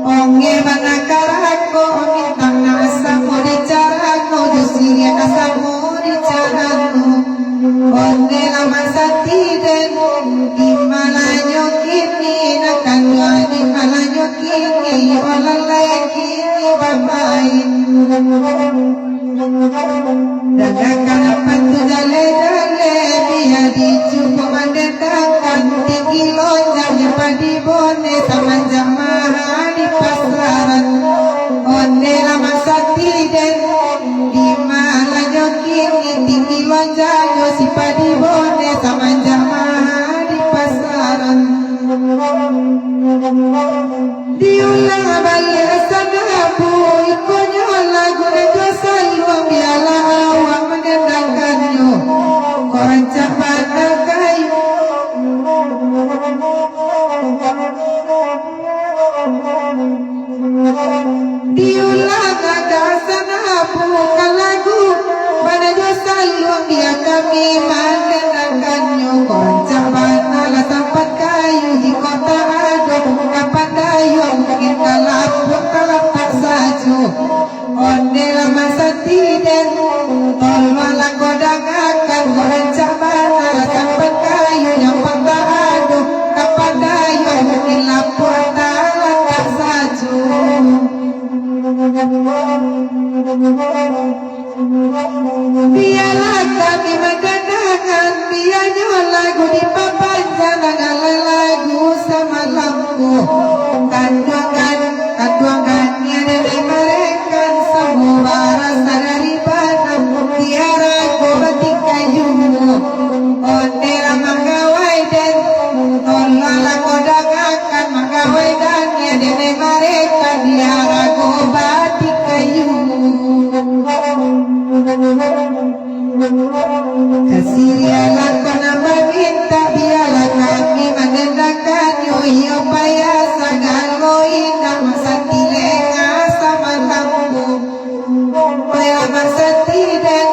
Ongeh bana karako, mintang nak samo dicarano, jo siriah nak samo dicarano. Danggakan apan tu jaleh-jaleh, bia dicubo mandendangkan, tinggi lonjang di padi boneh, samanjak maha di pasaran. Onde lah masati den, di malanyo kini, tinggi lonjang jo si padi boneh, samanjak maha di pasaran. Diulang baliak sanabu, ikonyo lagu nan jo saluang, bialah awak mandendangkannyo, kok rancak bana kayu. Diulang agak sanabu ka lagu, bana jo saluang, bia kami mandendangkannyo, kok rancak bana lah sampat kayu, di kota ado kapandaian, mungkin ka labuah talatak sajo. Onde lah masati den, tolonglah kau dangakan, kok rancak bana lah sampat kayu, nan patah ado kapandaian, mungkin labuah talatak sajo. Bialah kami mandendangkan, bianyo lagu dipapanjang, alah lagu samalam ko. Kanduang kan, kanduang kan, nia dari marekan, samo barasa dari banam, di arago batikai juo. Onde lah manggawai den, tolonglah kau dangakan, manggawai dan nia dari marekan, di arago batikai juo. Kasirialah kau nan mamintak, bialah kami mandendangkannyo, iyo payah sagalo indak, masati lengah samalam ko. Payah masati den,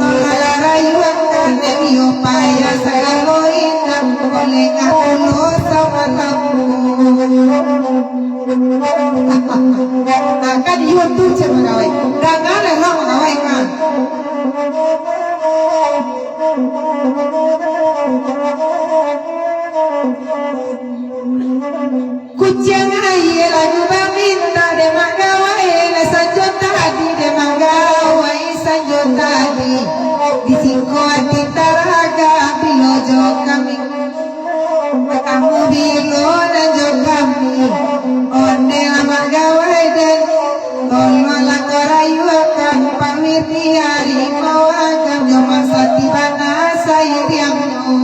tolonglah rayuakan den, iyo payah sagalo indak, kok lengah pulo samalam ko. Nah, kan iyo tu cek magawai. Danga elok magawai kan. Kuciang aia lagu bamintak dek mak gawai, lah sanjo tadi dek mak gawai, sanjo tadi. Di siko ati taragak bilo jo kami. Batamu bilo nan jo kami, onde lah mak gawai den. Tolonglah kau rayuakan, pamir di ari mawakam, jo masati bana sairiangnyo.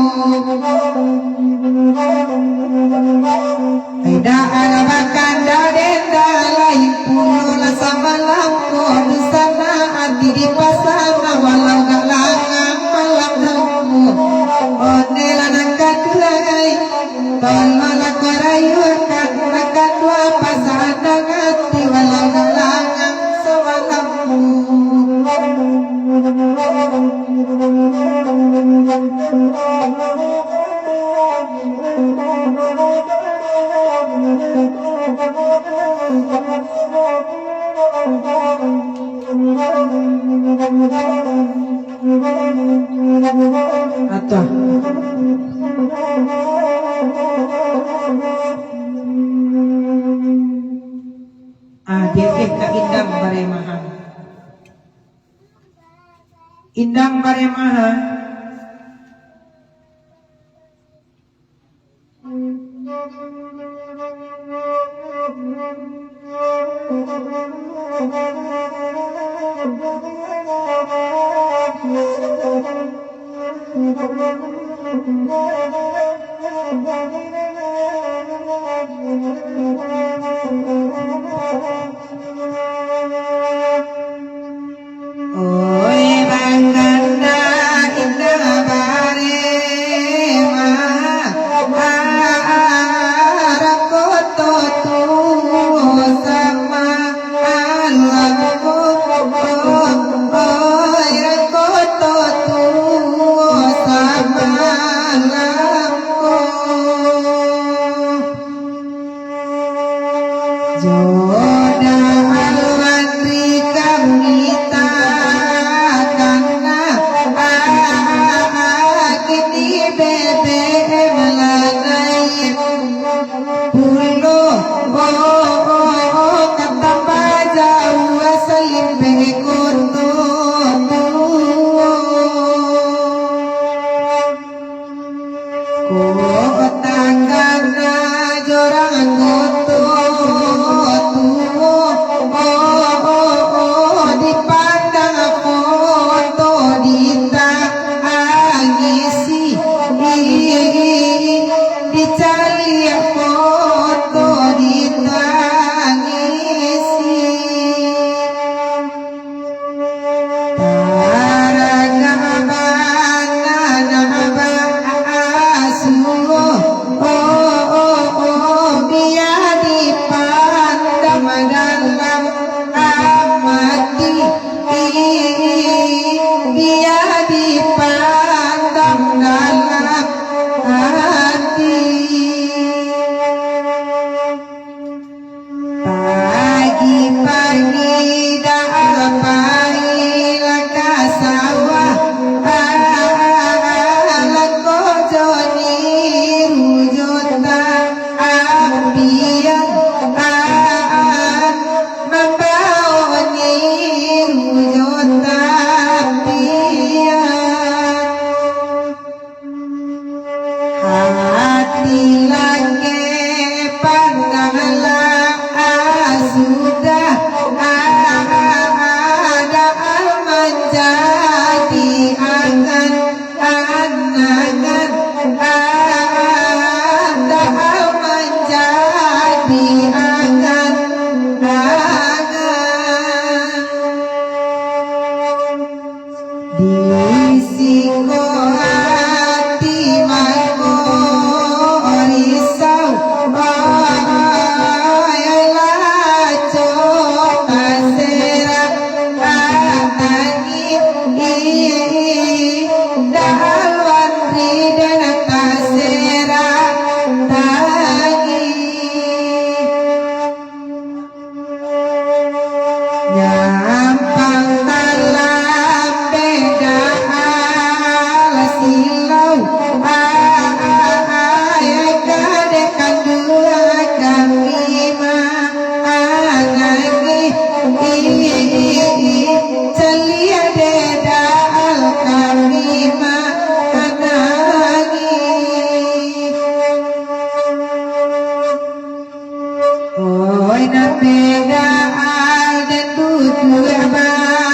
Indak arah bakanda den, dah lain pulo lah samalam ko, di sana ati di pasana, walau gak langang malam ko. Onde lah nan kaduo ai, tolonglah kau rayuakan, nan kaduo pasana ati, walau gak langang samalam ko. Atau. Ah, dia, eh, ka indang baremahan. Indang baremahan. Oi, bangkanda indak barema, arah koto tu sama alam ko. Oi, arah koto tu sama alam ko. Joda alwan ri kami takana, kini B B M lah naiak pulo, oh, oh, oh, ka tambah jauah. Nyampang talam beda alah silau, a-a-a-, ayah kadek kanduang kami ma-, anangi, i-i-i-i, caliak beda al kami ma-, anangi. Oi, nan beda ai den duduak bamatuang,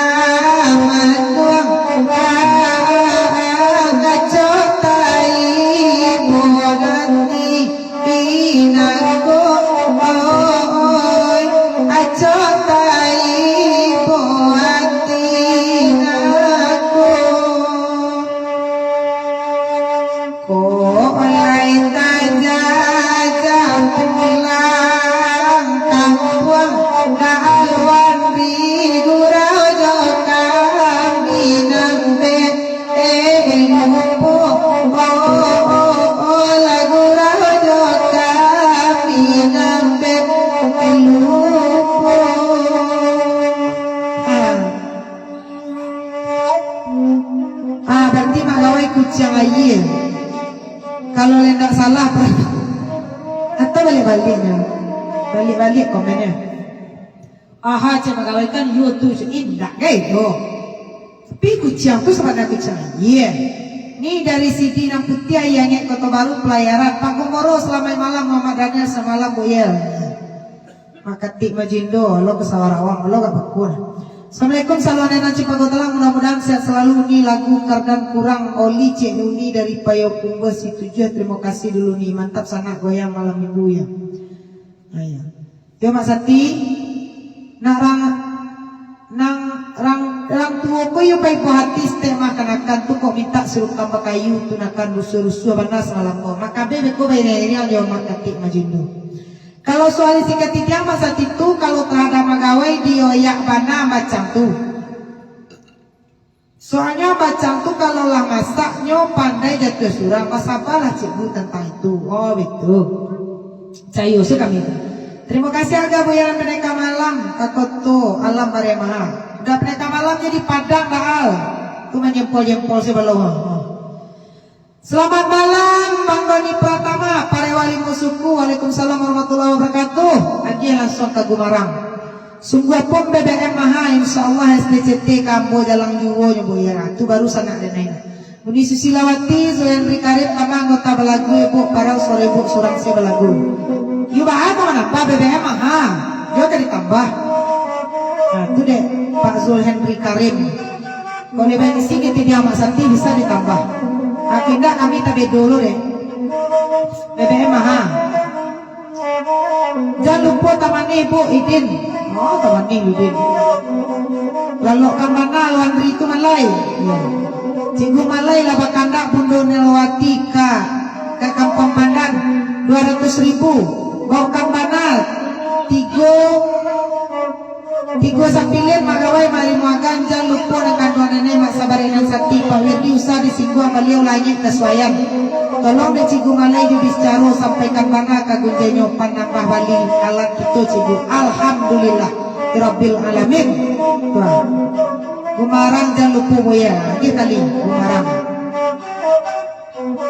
kaco tai bulanti inako, oi, kaco tai bulanti inako. Kok lai tajajah pulang kampuang, kaluan di gurau jo kami nan be-, eh, lupo. Oh, oh, oh, oh, lah gurau jo kami nan be-, eh, lupo. Ah. Ah, berarti Mak Gawai kuciang aia. Kalau lai ndak salah, atau baliak-baliaknyo? Baliak-baliak komennyo. Aha, cek Mak Gawai kan, yo tu, cek, indak gai tu. Tapi kuciang tu sabananyo kuciang aia. Ni dari Sidi Nan Putiah, Ianyek, Koto Baru, Palayaran, Pak Gumoro, salamaik malam, Muhammad Daniel, salamaik malam, Buya. Mak Katik Majindo, lo ka Sawarawang, lo ka Bakun. Assalamualaikum, saluan nan Cipago Talang, mudah-mudahan sehat selalu. Ni lagu Kardan Kurang oli Cik Nuni dari Payokumbuah Situjuah. Terima kasih dulu ni, mantap sanak goyang malam minggu ya. Ayo. Yo Mak Sati, nak rang, nang rang, rang tuo ko yo pai buah hati stek makanakan tu kok mintak sirukan bakayu tu nakan rusuah-rusuah bana samalam ko. Makabe beko bairiang-iriang yo Mak Katik Majindo. Kalau soal isi katitiang Mak Sati tu, kalau tahadap Mak Gawai dioyak bana macam tu. Soalnyo bacang tu kalau lah masaknyo pandai jatuah surang, basabalah cikgu tantang itu. Oh, bitu. Cayo se kami tu. Tarimo kasih agak Buya Nan Merdeka Malam, ka Koto Alam Baremaha. Udah Merdeka Malam jadi Padang dah al. Tu manyempol-nyempol se balong. Oh. Selamat malam, Bang Doni Pratama, Parewali Musuku. Waalaikumsalam warahmatullahi wabarakatuh. Agiah langsung ka Gumarang. Sungguah pun B B M maha, insya Allah S P C T ka ambo jalang juo nyo, Buya. Tu baru sanak den ai. Buni Susilawati, Zulhenry Karim, tambah anggota balagu, Ibuk Parau, sore Ibuk surang se balagu. Yu baa tu manapa B B M maha? Yo ka ditambah. Nah, tu dek Pak Zulhenry Karim. Kalau banyak isi, kito di Amak Sati bisa ditambah. Aku indak, kami tabedo lo deh. B B M maha. Jan lupo Tamanih, Bu Idin. Oh, Tamanih Idin. Lalok ka mana Luandri tu Malai? Ya. Cikgu Malai lah bakandak Bundo Nelwati ka, ka Kampuang Pandan. Dua ratus ribu. Bau ka mana? Tigo Tigo sapilin magawai marimuagan, jan lupo nan kanduang nenek Mak Sabarina Sati, Pak Wirdi usah disingguang, baliau langik kasuaian. Tolong dek Cikgu Malai jo Biscaro sampaikan bana ka gunjainyo panambah bali alat kito Cikgu. Alhamdulillah Rabbil Alamin. Tuan. Gumarang jan lupo Buya, lagi kali Gumarang.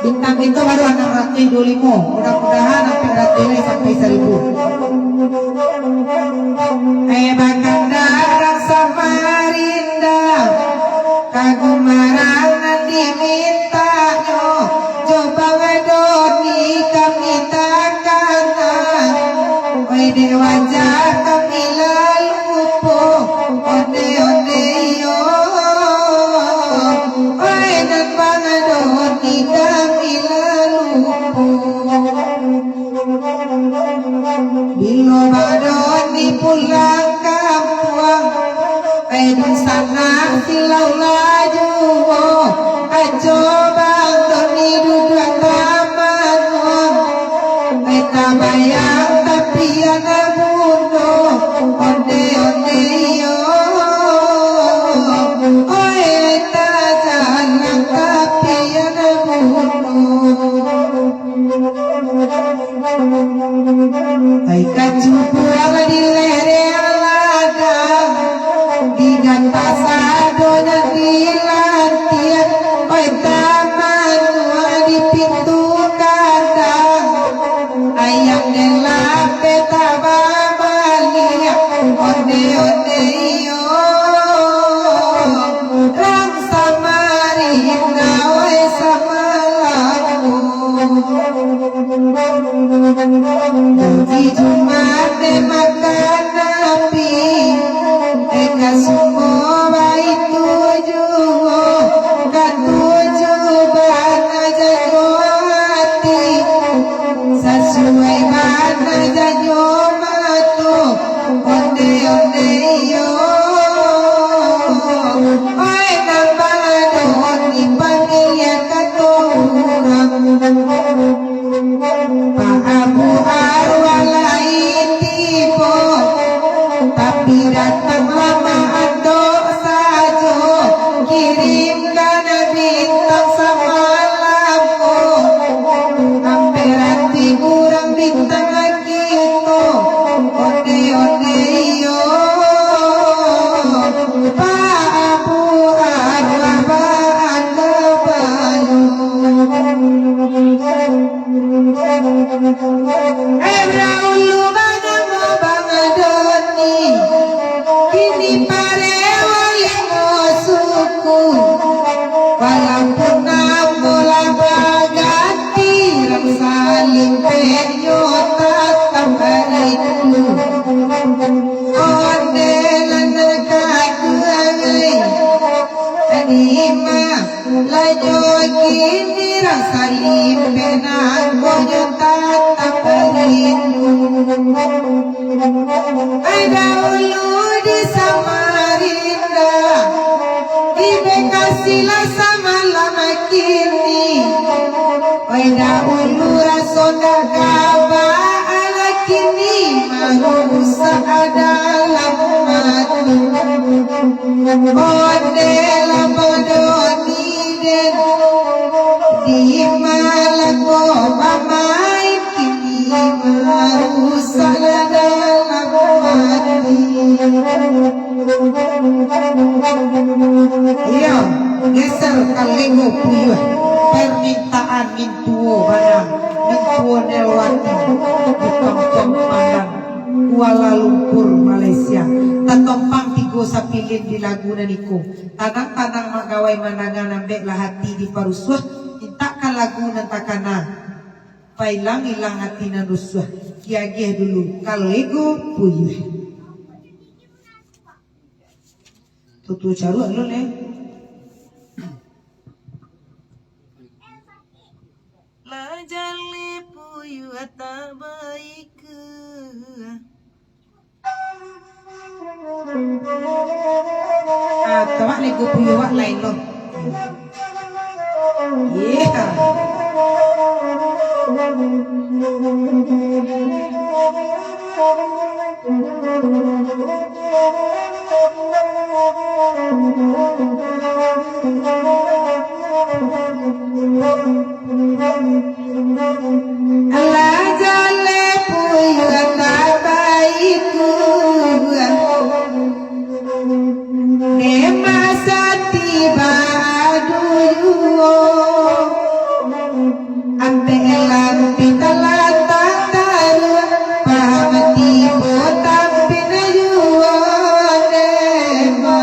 Bintang itu baru anam ratuih duo limo, mudah-mudahan ampek ratuih lai sampai saribu. Eh, bakandang Samarinda, kagumaran nan dimintanyo, jo Bang Doni kami takana. Oi, dek wajah kami lalu po, onde-onde yo. Oi, nan Bang Doni kami lalu po. Bilo Bang Doni pulang kampuang, oi, dunsanak silau lah juo. Ajo Bang Doni duduak taman wang. Ai tabayang tapi anak bundo, onde-onde yo. Oi, ai tajalang tapi anak bundo. Ai kacubuang di lereng ladang. Sungguah baitu juo, katuju bana jago ati, sasuai bana jago mato, onde-onde iyo. Oi, nan badoni pamilihan kato urang. Pak Abu Arwah lai tibo, tapi datang lamo andok sajo, kirimkan bintang samalam ko. Ampek rati urang bintang kito, onde-onde iyo, Pak Abu Arwah baanda bayu. Eh, daulu banamo Bang Doni, kini parewa limo suku. Walaupun namo lah baganti, rang salimpenyo tatap baitu. Onde lah nan kaduo, eh, tadima. Lanyo kini rang salimpen nangkonyo tatap rindu. Ai daulu di Samarinda, di Bekasi lah samalam kini. Ai daulu raso ndak kabaa, kini marusak dalam ati. Onde lah Bang Doni den, dima lah ko bamain, kini marusak dalam ati. Iyo, geser ka Lego Puyuah. Permintaan mintuo bana, mintuo Nelwati di Kampung Pandan, Kuala Lumpur, Malaysia. Tatompang tigo sapilin di lagu nan iko. Tanang-tanang mak gawai mandanga, nan bek lah hati diparusuah. Mintakkan lagu nan takana, pailang-ilang hati nan rusuah. Kiagiah dulu ka Lego Puyuah. Tutu caruak lu, Leh. Lah jaleh puyuah tak baik. Ah, tawak Lego Puyuah wak lain lo. Iya. Alah jaleh puyuah tak baiku. Dema satiba dulu, ampek lampi talatang taruah, pamati botak pinajuo, dema,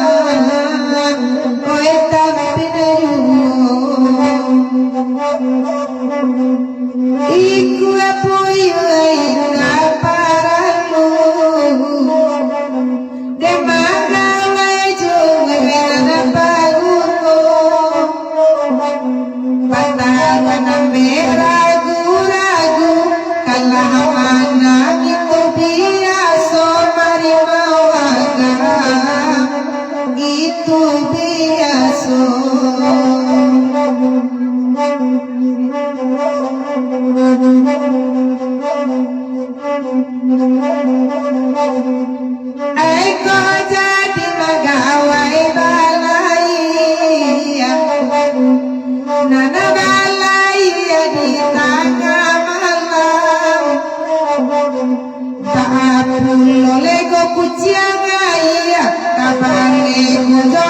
oi, tapi najuo. Ikua puyuah indak paralu. Dek manggawai jo winan paruko. Bataruan ambe ragu-ragu, kalah manang itu biaso, mari mawaga itu biaso. Ai ko jadi magawai balai, nan balai di tangah malam. Baa pulo lego kuciang ai, kabaleh ko jo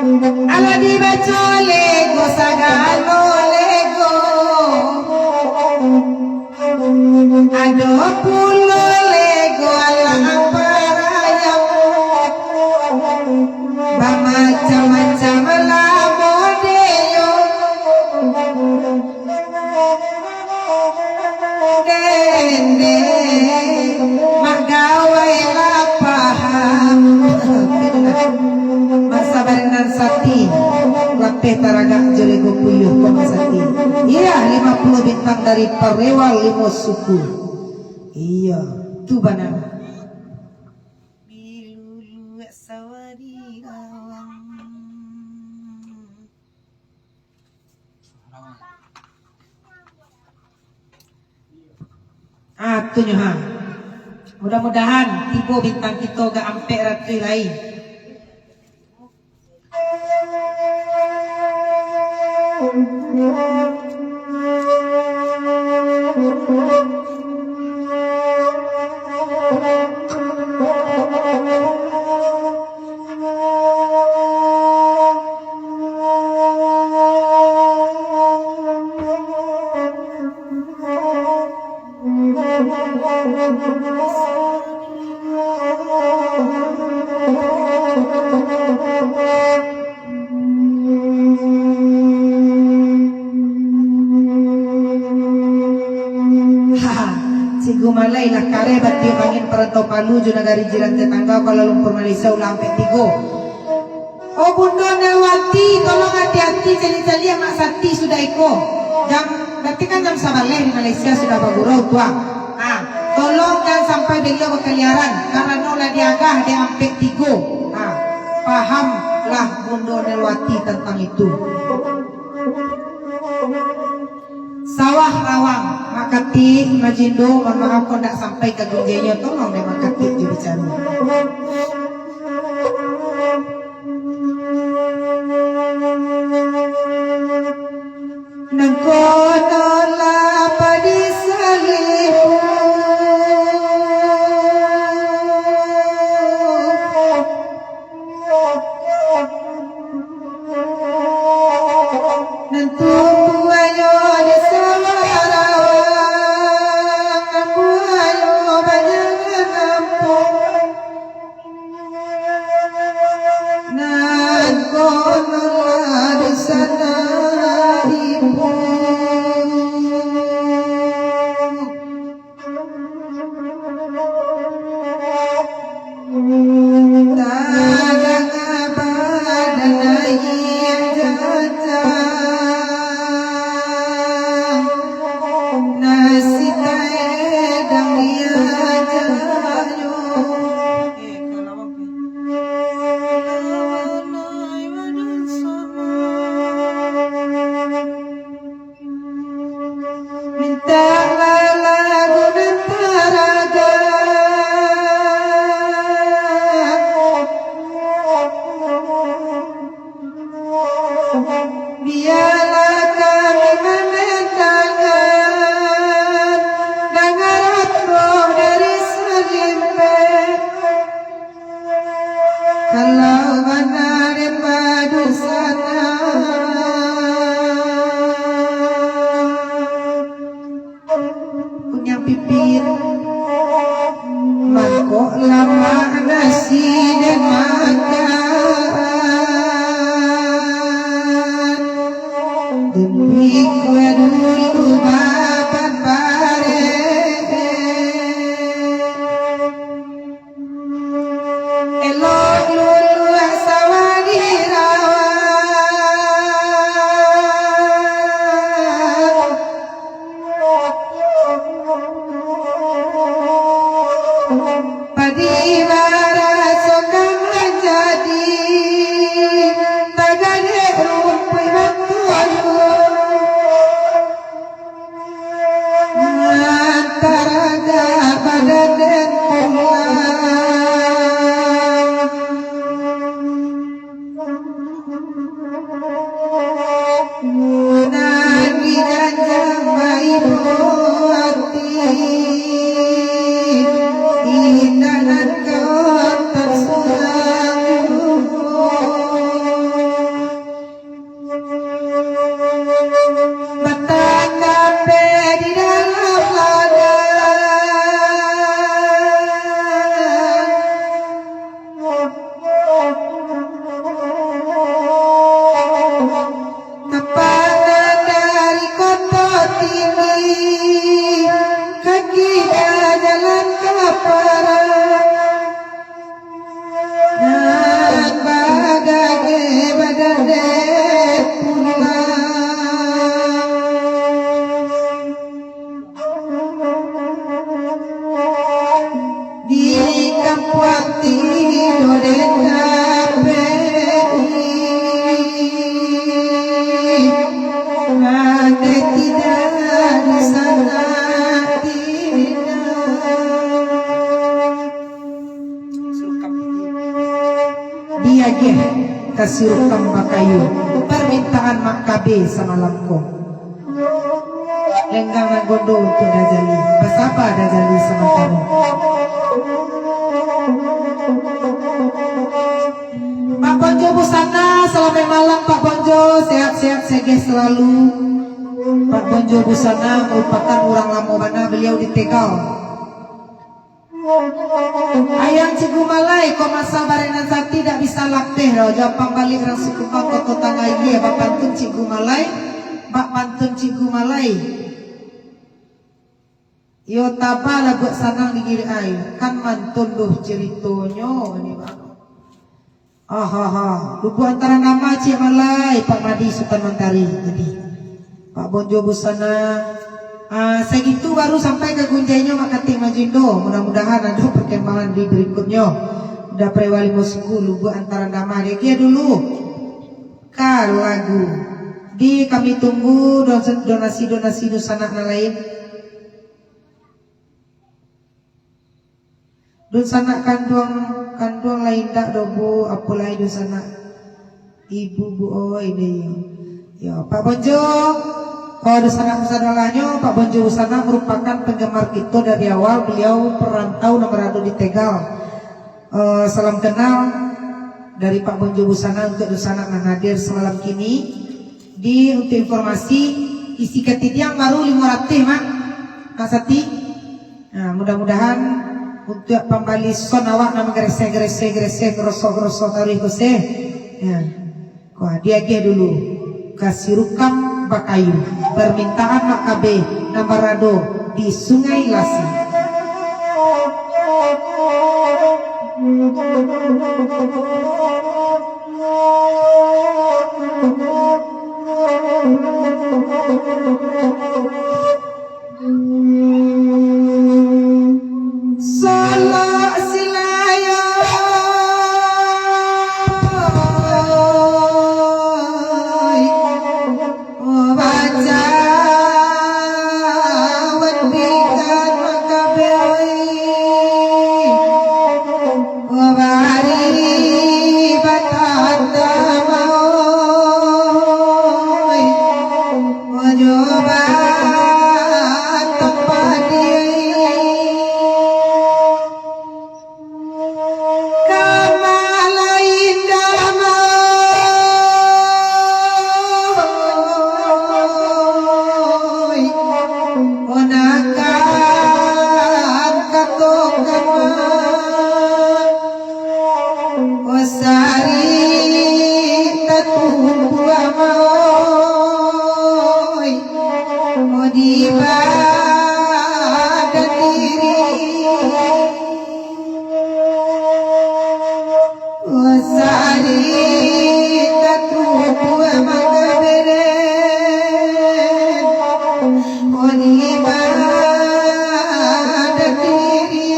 Alah dibaco lego sagalo lego. Ado pulo lego alah parayam. Bamacam-macam lah modelnyo. Dendeng, mak gawai lah paham. Masa barenan sati, lapeh taragak jo lego puyuh koma sati. Iya, lima puluh bintang dari Parewal Limo Suku. Iya, tu bana. Bilulu sawari awang. Ah, tu nyo, ha. Mudah-mudahan tibo bintang kito ka ampek ratuih lai. Haha, Cikgu Malai lah kareh batiup angin parantau Palu jo nagari jiran tetangga Kuala Lumpur Malaysia ulah ampek tigo. Oh Bundo Nelwati, tolong ati-ati, caliak-caliak Mak Sati sudah iko. Jan, berarti kan jam sabaleh di Malaysia sudah bagurau tu ah. Ah, tolong jan sampai beliau bakaliaran, karano lah diagah dek ampek tigo. Ah, pahamlah Bundo Nelwati tentang itu. Sawah Rawang, Mak Katik, Majindo, mohon maaf kok ndak sampai ka gunjiangnyo, tolong dek Mak Katik jo bicaro. Nan kono lah padi salibu. Nan tumbuahnyo di sawah rawang, nan buahnyo banyak nampok. Nan kono lah di sana ibu. Tadanga badan aia jajang, nasi taedang diajanyo. Mintaklah lagu nan taragak. Bialah kami mandendangan, dangaran roh dari salimpek. Kalau bana dek padusanan, kunyang pipin, mangkok lamak nasi den makan, den pikua dulu bapan bareh. Elok luluah sawah Agiah ka si Rukam Bakayu, parmintaan Mak Kabe samalam ko. Lenggang nan gondo untuak Dajali, basaba Dajali samantaro. Pak Bonjo Busana, salamaik malam Pak Bonjo, sehat-sehat sageh salalu. Pak Bonjo Busana marupakan urang lamo bana, baliau di Tegal. Ayang Cikgu Malai, ko masa barenan sati dak bisa lapeh doh, jo pambaliak urang Sikumbang Koto Tangah Ilia, bapantun Cikgu Malai, bapantun Cikgu Malai. Iyo, taba lah buek sanang di girik ai, kan mantun doh caritonyo, ini, Bang. Ahaha, Lubuak Antara Nama Ciek Malai, Pak Madi Sutan Mantari. Jadi, Pak Bonjo Busana, ah, sagitu baru sampai ka gunjainyo Mak Katik Majindo. Mudah-mudahan ado perkembangan di berikutnyo. Udah Prewa Limo Siku, Lubuak Antara Nama. Diagiah dulu ka lagu. Di kami tunggu don-, donasi-donasi dunsanak nan lain. Dunsanak kanduang, kanduang lah indak doh, Bu, apo lai dunsanak ibu, Bu, oi, deh, yo. Yo, Pak Bonjo, kalau dunsanak sadolahnyo, Pak Bonjo Busana merupakan penggemar kito dari awal, beliau perantau nan barado di Tegal. Eh, salam kenal dari Pak Bonjo Busana untuk dunsanak nan hadir samalam kini. Di, untuk informasi, isi katidiang baru limo ratuih, Mak, Mak Sati. Nah, mudah-mudahan untuak pambali son awak nan manggareseh-gareseh, gareseh, garosok-garosok taruih ko seh. Ya. Wah, diagiah dulu ka si Rukam Bakayu, parmintaan Mak Kabe nan barado di Sungai Lasi. Salak silayang, bacawan pikan makabeh, bari batata mawoi. Ojo batang padi, kamalain damai, onakan kato kamar. Osari tatumbuah mawoi, di badan diri. Osari tatumbuah mangaberen, di badan diri.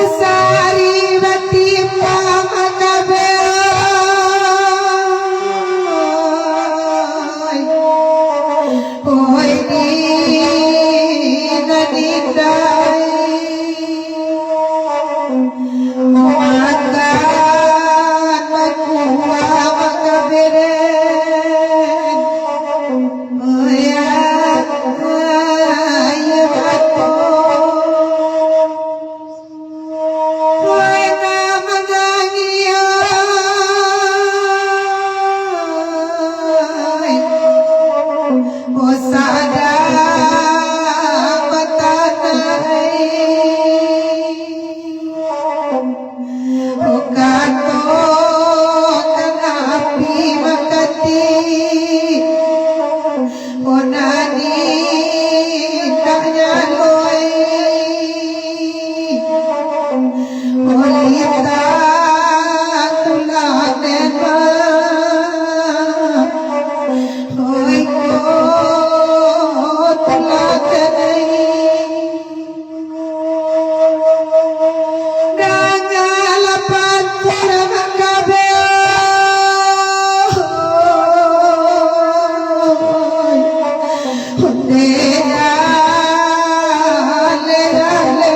Sari batimbang kabeh, oi, di nan indah, makan bakuah makaberen. Katokan api mangkatik, onani indak nyaloi, olitang tulah den mah, oi ko tulah den ai. Dangalah pantun kabeh, ondeh aleh-aleh.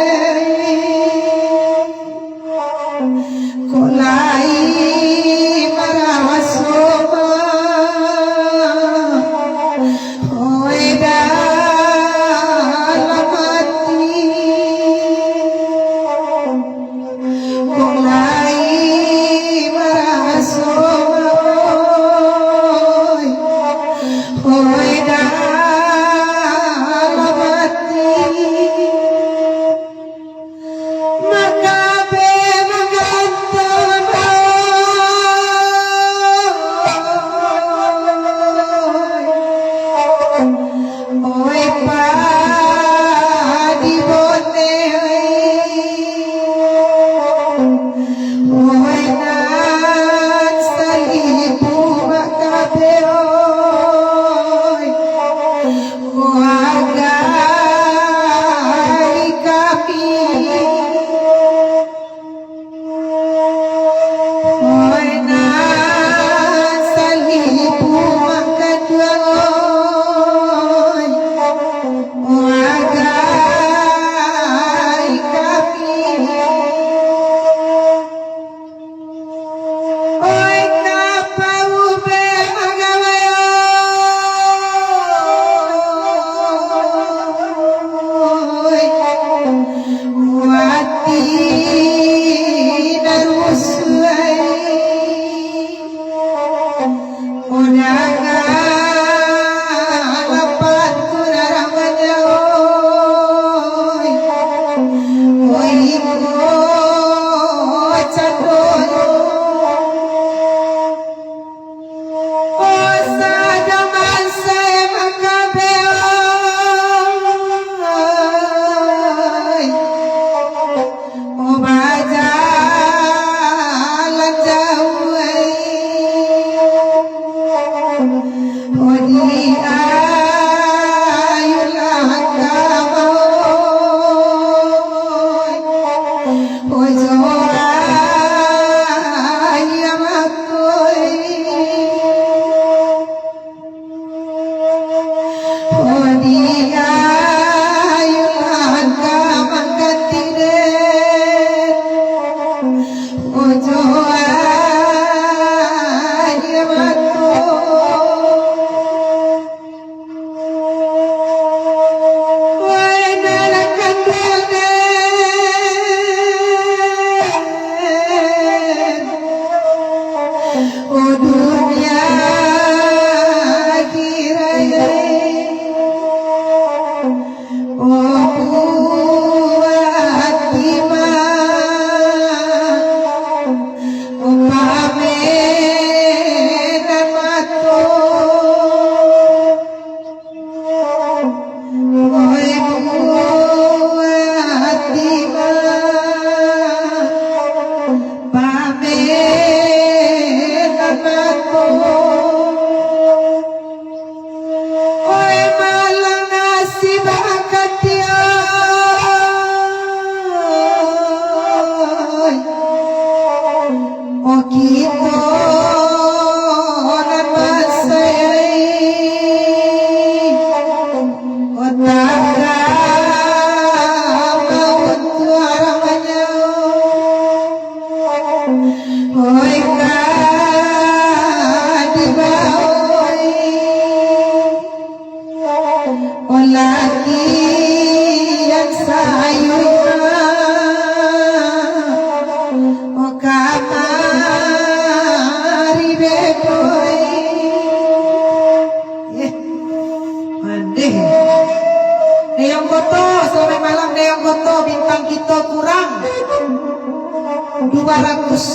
Dua ratus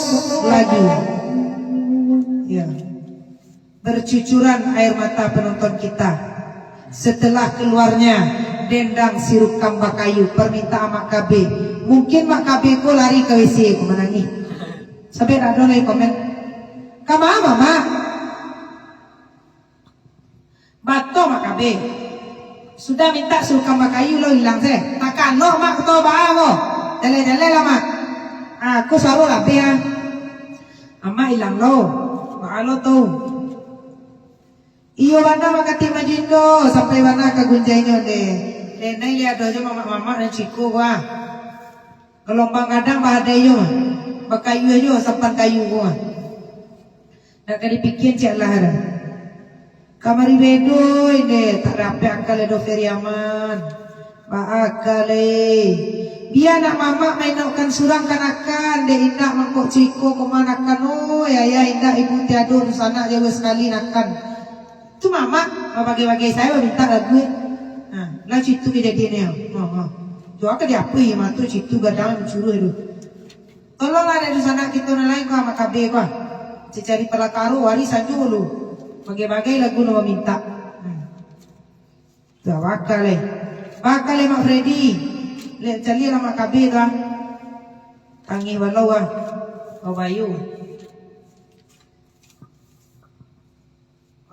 lagi. Ya. Bercucuran air mata penonton kita setelah keluarnya dendang sirup kamba kayu permintaan Mak Kabe. Mungkin Mak Kabe ko lari ka W C ko manangih. Sampai tak ada lagi komen. Kama, Mamak? Bato Mak Kabe. Sudah minta suruh kamba kayu lo ilang se. Takano Mak kuto baa ko. Jaleh-jaleh lah Mak. Ah, ko suaro labih ah. Amak ilang lo. Baa lo tu. Iyo bana Mak Katik Majindo, sampai bana ka gunjainyo deh. Deh, nai lihat doh jo mamak-mamak nan ciko ko ah. Galombang gadang bahadai jo mah. Bakayu jo sampan kayu ko mah. Nak ka dipikian ciek lah dah. Kamari bedo inde, tak dapek akal do Feriaman. Ba akal eh. Bia nak mamak mainokkan surang kanakan, dek indak mangkok ciko ko manakan. Oh, ya, ya, indak ibu tiado sanak jauah sakali nakan. Tu mamak, babagai-bagai sayo mintak lagu eh. Ha, lah citu kejadian eh. Ha, ha. Tu akan diapui mah tu citu gadang mencurus tu. Tolonglah dek dunsanak kito nan lain ko, Mak Kabe ko. Cari-cari palakaro, warisan juo lu. Bagai-bagai lagu nan mamintak. Hmm. Tu, bakal eh. Bakal eh, Mak Freddy. Lek caliak lah Mak Kabe tu ah. Tangih balau ah. Babayu.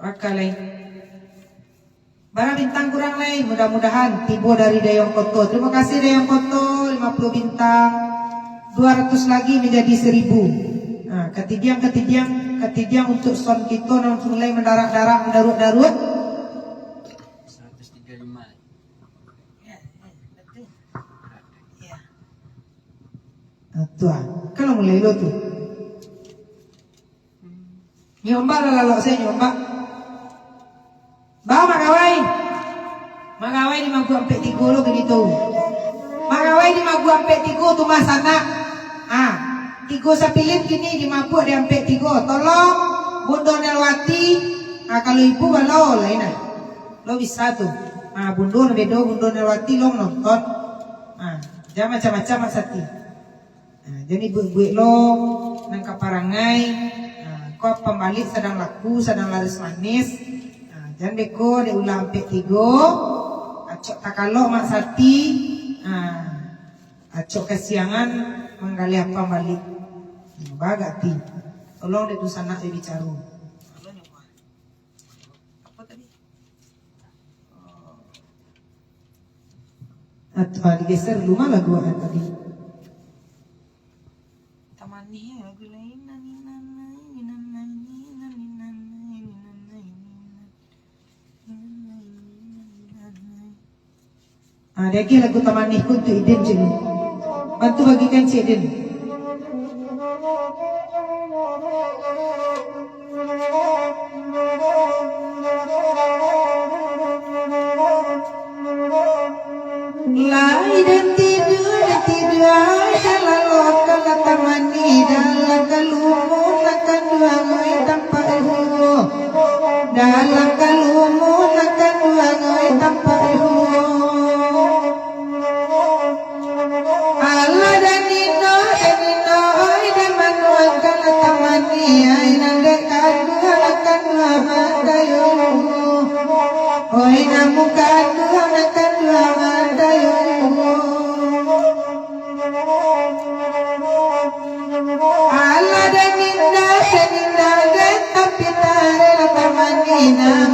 Bakal lai. Bara bintang kurang lai, mudah-mudahan tibo dari Dayang Koto. Terima kasih Dayang Koto, lima puluh bintang. Dua ratus lagi menjadi seribu. Nah, katidiang, katidiang, katidiang untuk sound kito nan mulai mendarak-darak, mendaruak-daruak. Seratus tiga lima. Ya, ya, betul. Ya. Nah, tu ah. Kan lah mulai lo tu. Nyombak lah lalok se, nyombak. Ba, Mak Gawai. Mak Gawai di maguak ampek tigo lo kini tu. Mak Gawai di maguak ampek tigo tu mah sanak. Ah, tigo sapilin kini di maguak di ampek tigo. Tolong, Bundo Nelwati. Ah, kalau ibu balo lain ah. Lo bisa tu. Ah, Bundo nan bedo, Bundo Nelwati lo nonton. Ah, jan macam-macam Mak Sati. Ha, jan ibuik-ibuik lo nan ka parangai. Ha, ko pambalik sadang laku, sadang laris manis. Ha, jan beko dek ulah ampek tigo. Acok takalok Mak Sati. Ha, acok kasiangan manggaleh pambalik. Ha, bagak ti. Tolong dek tu sanak dek bicaro. Apa tadi? Atau digeser rumah lagu tadi. Tamani lagu lain. Ah, diagiah lagu Tamani ko untuak Idin, Cik Din. Bantu bagikan Cik Din. Lai den tidua, den tidua, ai den lalokkan lah Tamani dalam kalumun nan kanduang, oi, tampak duo. Dalam kalumun nan kanduang, oi, tampak duo. Alah, den ino, den ino, oi, den manuangkan lah Tamani, ai, nan dek kanduang, nan kanduang, nan kanduang. Oi, nan mukasuik nan kanduang adayo. Alah, den indak, den indak, den tapi tarela Tamani nan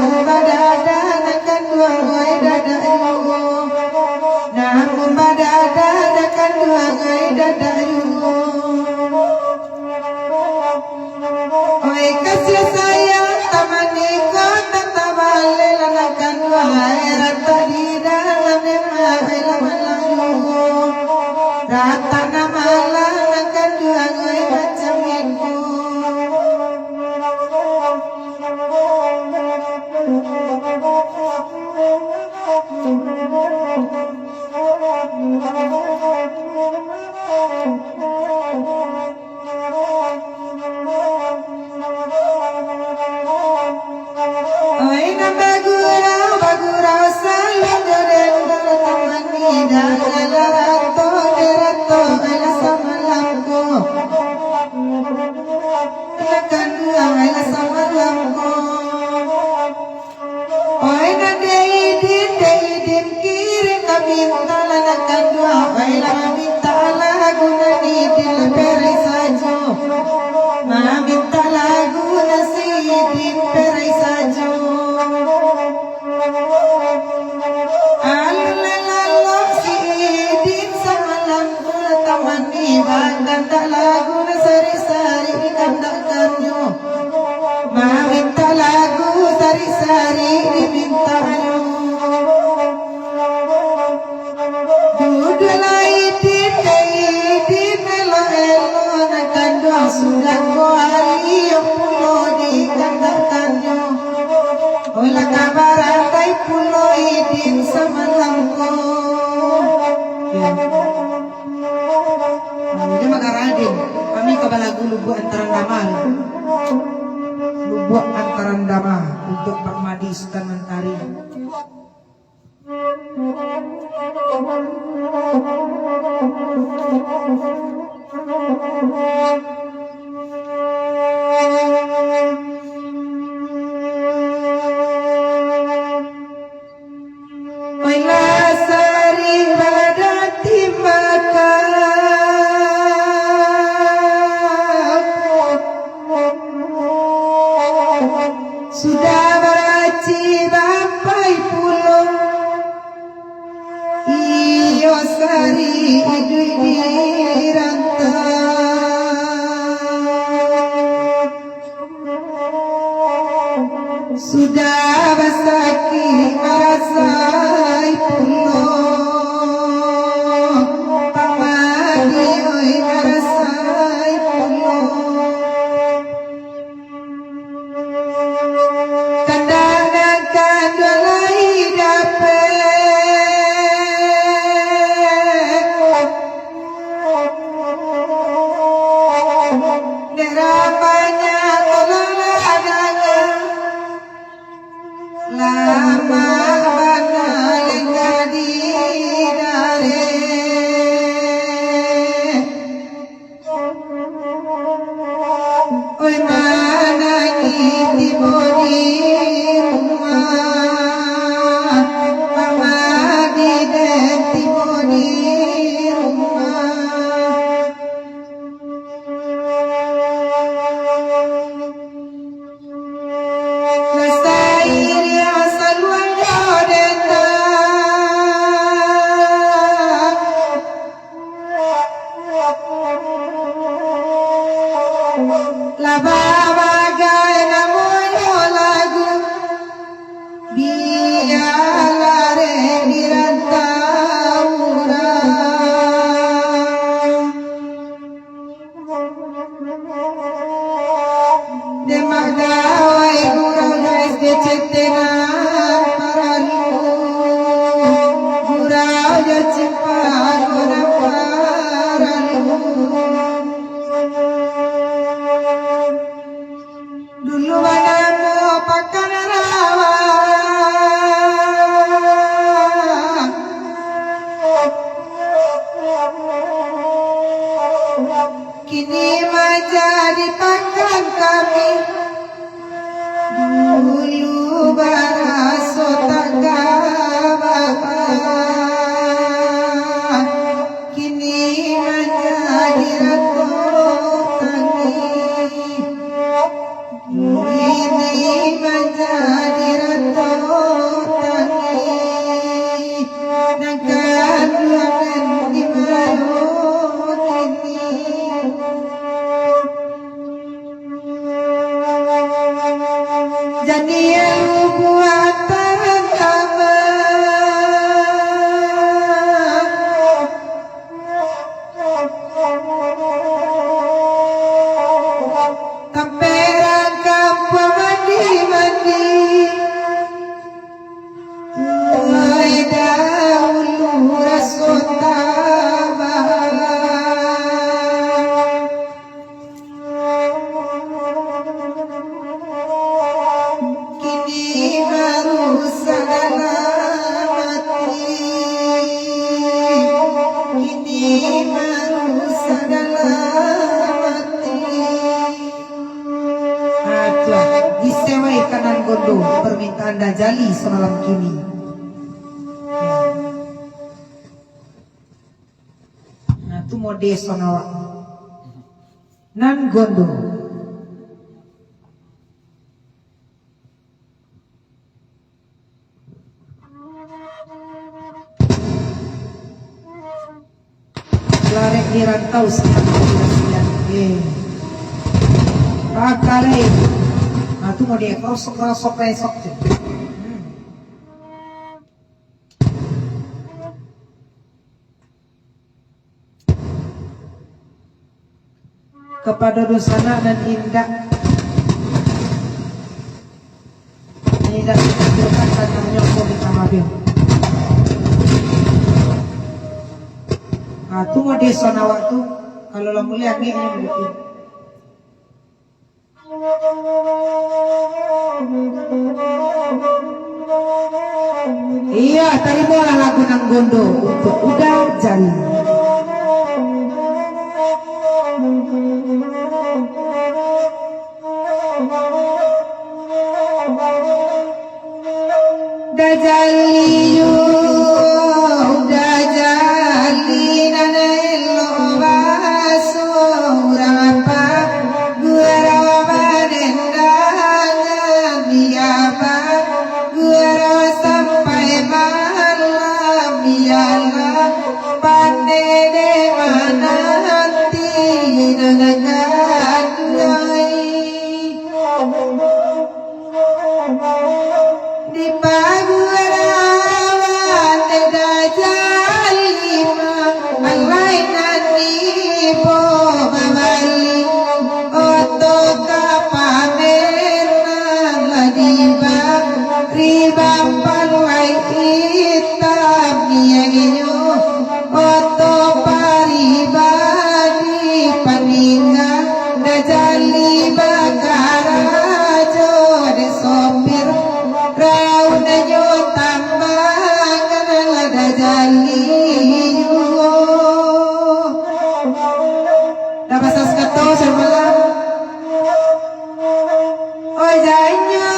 Kandak lagu nan sarik-sarik dikandakannyo, mamintak lagu sarik-sarik dimintaknyo. Duduaklah Idin, Idin elok-elok, nan kanduang sudah ko aliyah pulo dikandakannyo. Olah ka barandai pulo Idin samalam ko. Ya. Nah, jadi mangaraden, kami ka balagu Lubuak Antaran Dama. Lubuak Antaran Dama untuk Pak Madi Sutan Mantari. Oilah sarik badan timbakau, sudah baracik bapai pulo. Iyo sarik iduik di rantau. Sudah basakik marasai pulo, Pak Madi oi, marasai pulo. Kandak nan kanduang lai dapek. Dek ramanya tolonglah danga. Lamak bana lengkah di dareh. Oi, manangih tibo di rumah, Mama di den tibo di rumah. Lah sairiang saluang jo dendam. Lah babagai namonyo lagu, bialah rek di rantau urang. Dek magawai gurau jo S D C T nan paralu, gurau jo ciparo nan paralu. Dulu banamo Pakan Rawa. Kini manjadi pakan kami. Dulu baraso tagak baba, kini manjadi rato tangih. Kini manjadi rato tangih, nan kanduang di mayo kini. Janiah buatan Tama. Taperang kampuang mandi-mandi. Lai dahulu raso tabah. Kini baru sagala mati. Kini baru sagala mati. Aja, disewai ka nan gondo, permintaan Dajali samalam kini. Nah, tu mode sound awak. Nan gondo. Larek di Tahu siang, siang. Eh. Pakalai. Nah, tu mau dia kerosok-kerosok besok tu. Hmm. Kapado dunsanak nan indak, nan indak ditampilkan tantangnyo ko minta maaf yo. Ah, tu mode son awak tu, kalau lah mulai angeknyo mode tu. Iya, tarimolah lagu nan gondo untuak Uda Jali. Uda Jali yo, Uda Jali nan elok baso, urang apa Gua rawa badendang, biar ba-, gua rawa sampai malam, biarlah pandai dek mananti nan kaduai. Di paguaran dek Dajali ma, alai nan ibo babali, oto ka pameran lah di ba-, riba palai itam nianyo. Oto paribadi paningga, Dajali bakarajo dek sopir, raunanyo tambangan lah Dajali juo. Dah basas kato samalam. Ojanyo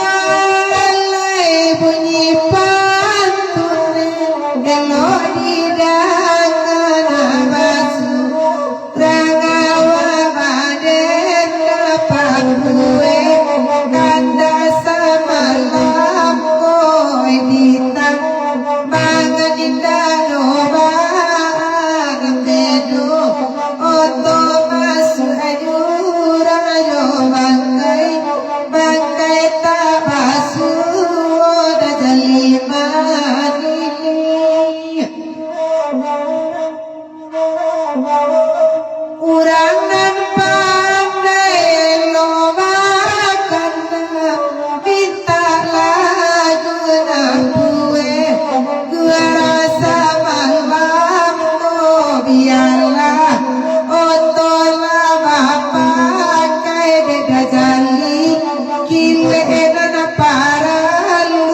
lai bunyi pantun, elok didanga basu. Rangawa baden dapat kue, kanda samalam koi bintang. Mangan indak doh baanam dedo. Oto basuah jurang jo bangkai, bangkai tabasuah Dajali manini. Urang nan pandai lo bakanda, mintak lagu nan buek. Gua rasa malam ko biarlah, oto lah bapakai dek Dajali. Kilek nan paralu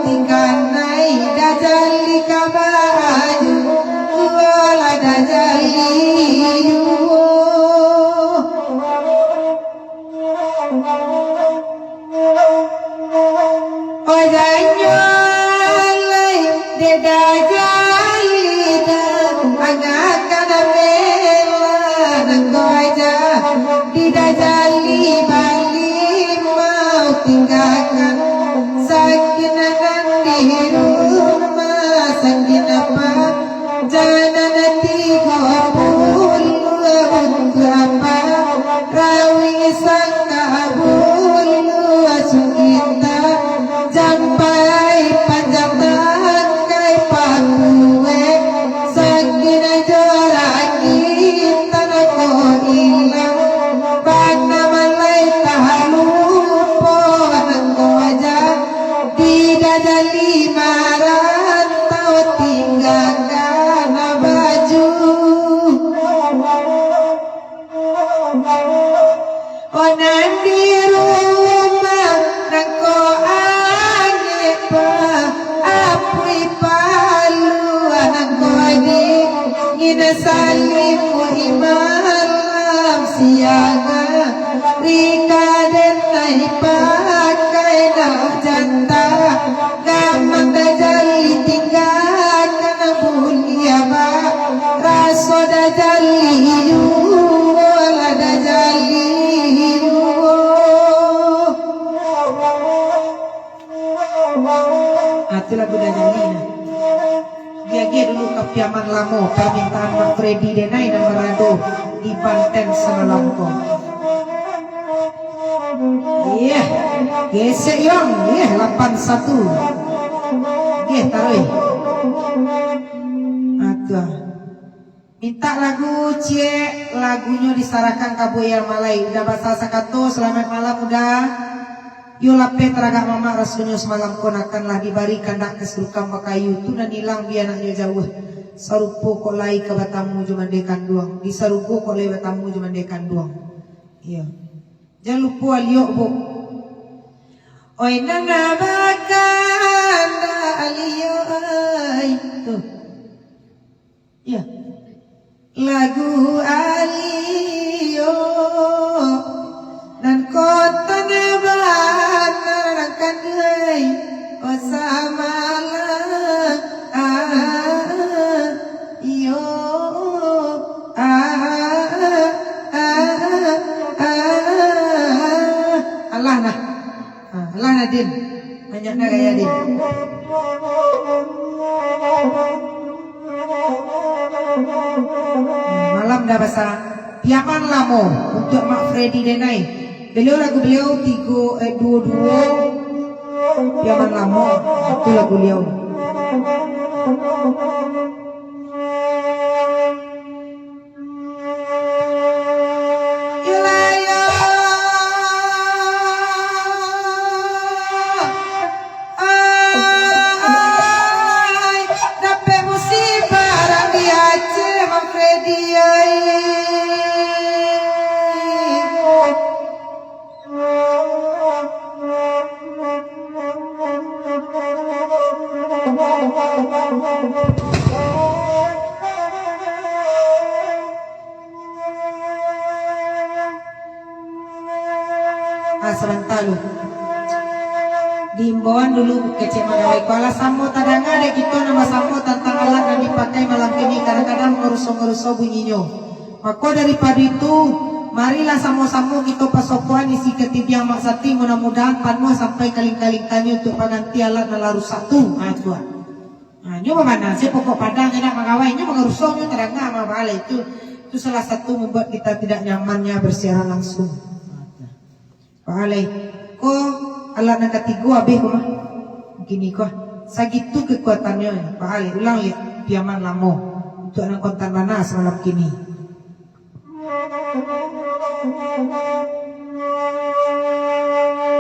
tingga nai Dajali ka baju, ulah Dajali juo. Ojanyo lai dek Dajali dah, angakan bela nan goja. Di Dajali balimau tinggakan, Sakinah nan di rumah, Sakinah pajanan tigo puluah untuak apa, rawi sangka buluah sungkita, jampai panjang tangkai pakuek, Sakinah jo rakitan ko ilang, bana malai talupo nan goja, di Dajali marantau tinggakan baju. Nan di rumah nangko angek pa, apui palu nangko dingin, salimui malam siang, rika den nai pakai nak janta. Gamang Dajali tinggakan buliah ba, raso Dajali juo lah Dajali juo. Ah, tu lagu Dajali nah. Dia-dia dulu ka Piaman Samo parmintaan Mak Freddy denai nan barado di Banten samalam ko. Yeh, gesek Yong, yeh, lapan satu. Yeh, taruih. Aduh. Mintak lagu, ciek, lagunyo disarahkan ka Buya Malai. Uda basa sakato, salamaik malam, Uda. Iyo lapeh taragak mamak rasonyo samalam ko, nan akan lah dibari kandak ka Sarukan Bakayu, tu nan ilang di anaknyo jauah. Sarupo kok lai ka batamu jo mande kanduang, di sarugo kok lai batamu jo mande kanduang. Iyo. Jan lupo aliok, Bu. Oi nan bakandak aliok, oi. Tu. Iyo. Lagu Alio nan koton bana nan kanduang, oh samalah, ah, iyo, ah, ah, ah, ah. Alah nah. Ha, alah nah, Din. Banyak nah gaya, Din. Malam dah basa. Piaman lamo untuk Mak Freddy denai. Beliau lagu beliau tigo, eh, duo-duo. Piaman lamo. Itu lagu beliau. Ai, dapek musibah urang di Aceh, Mang Freddy, ai. Ah, sabanta lu. Diimbauan dulu kecek magawai. Kalau samo tadanga dek kito nan basamo tantang alat nan dipakai malam kini, kadang-kadang mangaruso-ngaruso bunyinyo. Mako, daripado itu, marilah samo-samo kito pasokoan isi katidiang Mak Sati, mudah-mudahan panuah sampai kalingka-lingkanyo untuak paganti alat nan lah rusak tu. Ha, tu ah. Ha, nyo bamana, sia pokok padang nyo nak magawai, nyo mangaruso, nyo tadanga mah, baalai tu. Itu salah satu membuat kita tidak nyamannya bersiaran langsung. Ha, tu. Baalai. Ko alat nan katigo abih ko mah. Kini ko. Sagitu kekuatannyo. Baalai. Ulang liak. Piaman lamo. Untuak nan kontan bana samalam kini.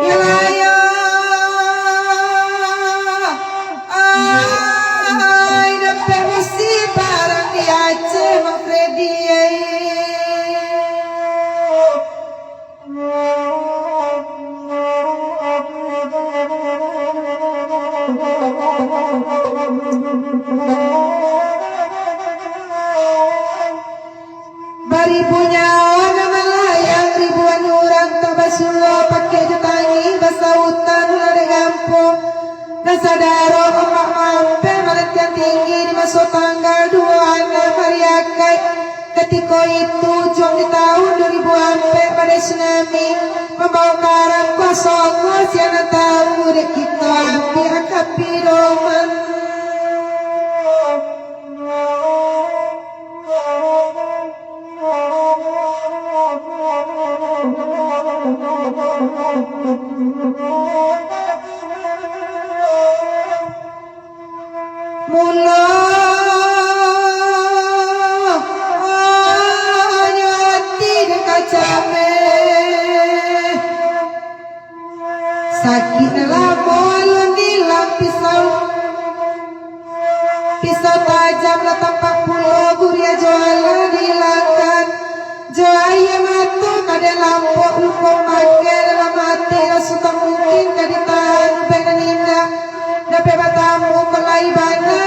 Yalah, ya. Ai, dapek musibah urang di Aceh, Mang Freddy, ai. Baribu nyawa nan malayang, ribuan urang tak basuo, pakiak jo tangih basautan lah dek gampo. Nan sadaro ombak mampeh manantian tinggi di maso tanggal duo anam ari Akaik. Katiko itu, juo di taun duo ribu ampek, badai tsunami mambawa karam kuaso Allah, sia nan tahu dek kito ambiak ka pidoman. Mulo, nyo ati dek kacameh. Sakik nan lamo alun diilang pisau. Pisau tajam lah tampak pulo, guria jo alah diilangkan. Jo aia mato ka dek lampok, luko makai dalam ati, raso tak mungkin ka ditahan ubek nan indak. Dapek batamu ko lai bana.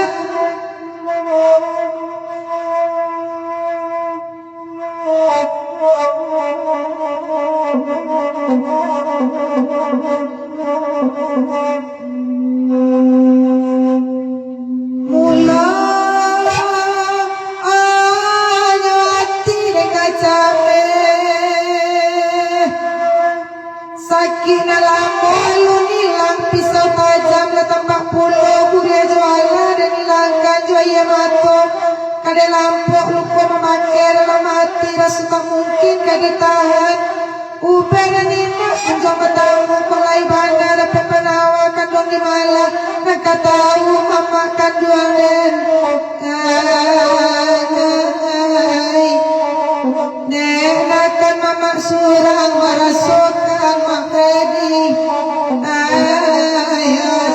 Mulo, nyo Dalam ati raso tak mungkin ka ditahan. Ubek nan indak kunjuang batamu, kok lai bana dapek panawa kanduang di malah, nan ka tahu mamak kanduang den. Ai, dek nakan mamak surang marasokan Mak Fredi. Ai, ai.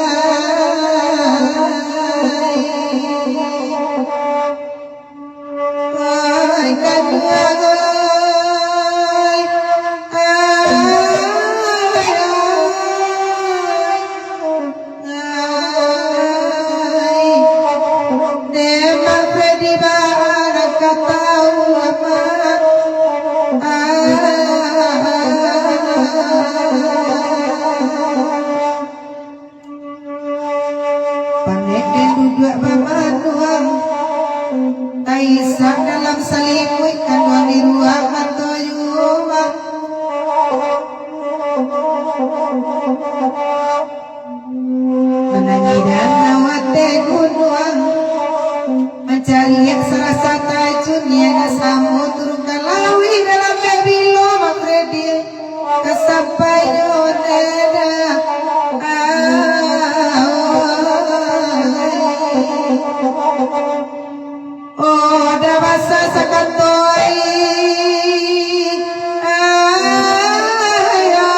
Ai, kanduang ai. Ai, ai. Ai. Dek Mak Fredi baa nan ka tahu, Mak. Ai. Panek den duduak bamanuang, taisak dalam salimuik, kanduang di ruang mato juma. Manangi danau ateh gunuang, mancaliak sarasa tajun, iyo nak samo turun ka lauik dalam bek bilo, Mak Fredi. Kasampaian eda. Ai. Oh, dah basa sakato ai. Ai, ai.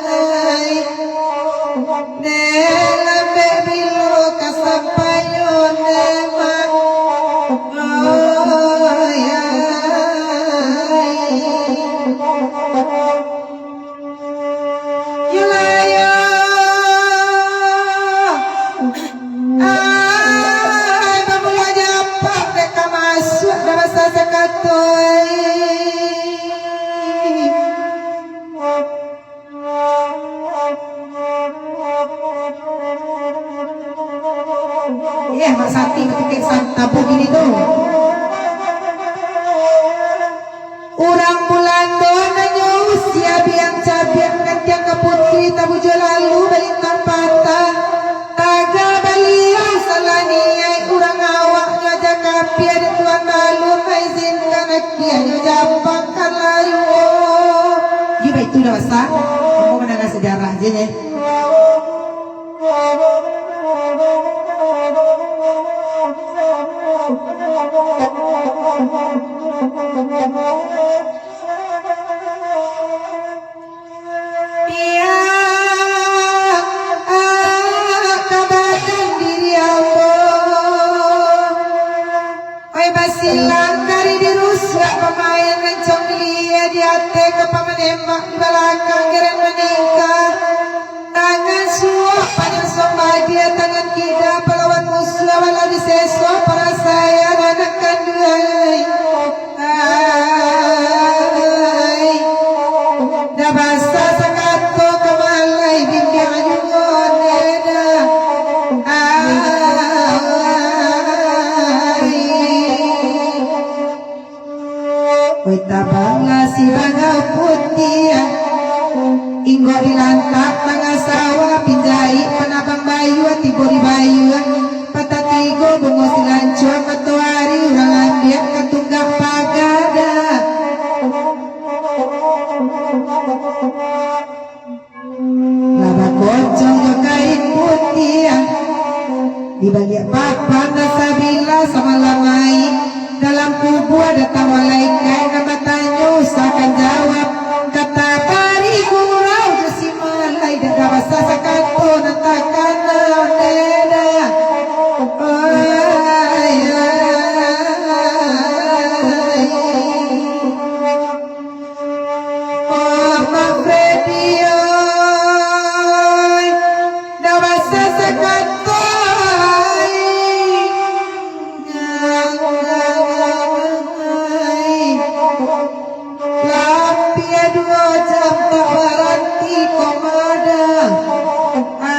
Ai, dek lambek bilo kasampaian, dek, Mak. Ai, ai. Yo lah, yo. Ai, bamulo japak dek ka masuak, dah basa sakato ai. Eh, Mak Sati batukek san-, tabuh kini tu. Urang Bulando nan nyo usia biang cabiak, kantiang ka putih, tabujuah lalu balintang patah. Taga baliau salah niaik, urang awaknyo aja kapia, dek Tuan Balun maizinkan akianyo japak ka layua. Iyo baitu dah basa, ambo mandanga sajarah je, neh. Pihak ka badan diri ambo. Oi, basilang kari dirusuak pamain, mancong dilia di ateh, ka pamanembak di balakang, geren maningkah. Tangan suok panyosong badia, tangan kida palawan musuah, walau diseso parasaian anak kanduang. Ai, dah basa sakato ka malai, bimbiang juo neda. Ai. Oi, tabanglah si bangau putiah, inggok dilantak tangah sawah, pinjahik panabang bayua, tibo di bayua, patah tigo bungo silancuang, matoari urang ambiak ka tunggak pagadah. Lah bakocong jo kain putiah, di baliak papan nan sabilah samalam ai, dalam kubua datang malaikat nan batanyo, usahakan jawab, kata bari gurau jo si malai, dak ado basa sakato nan takana, neda. Ai, ai, ai. Oh, Mak Fredi, oi, dah basa sakato, oi. Lampia duo jam tak baranti ko madah. Ai.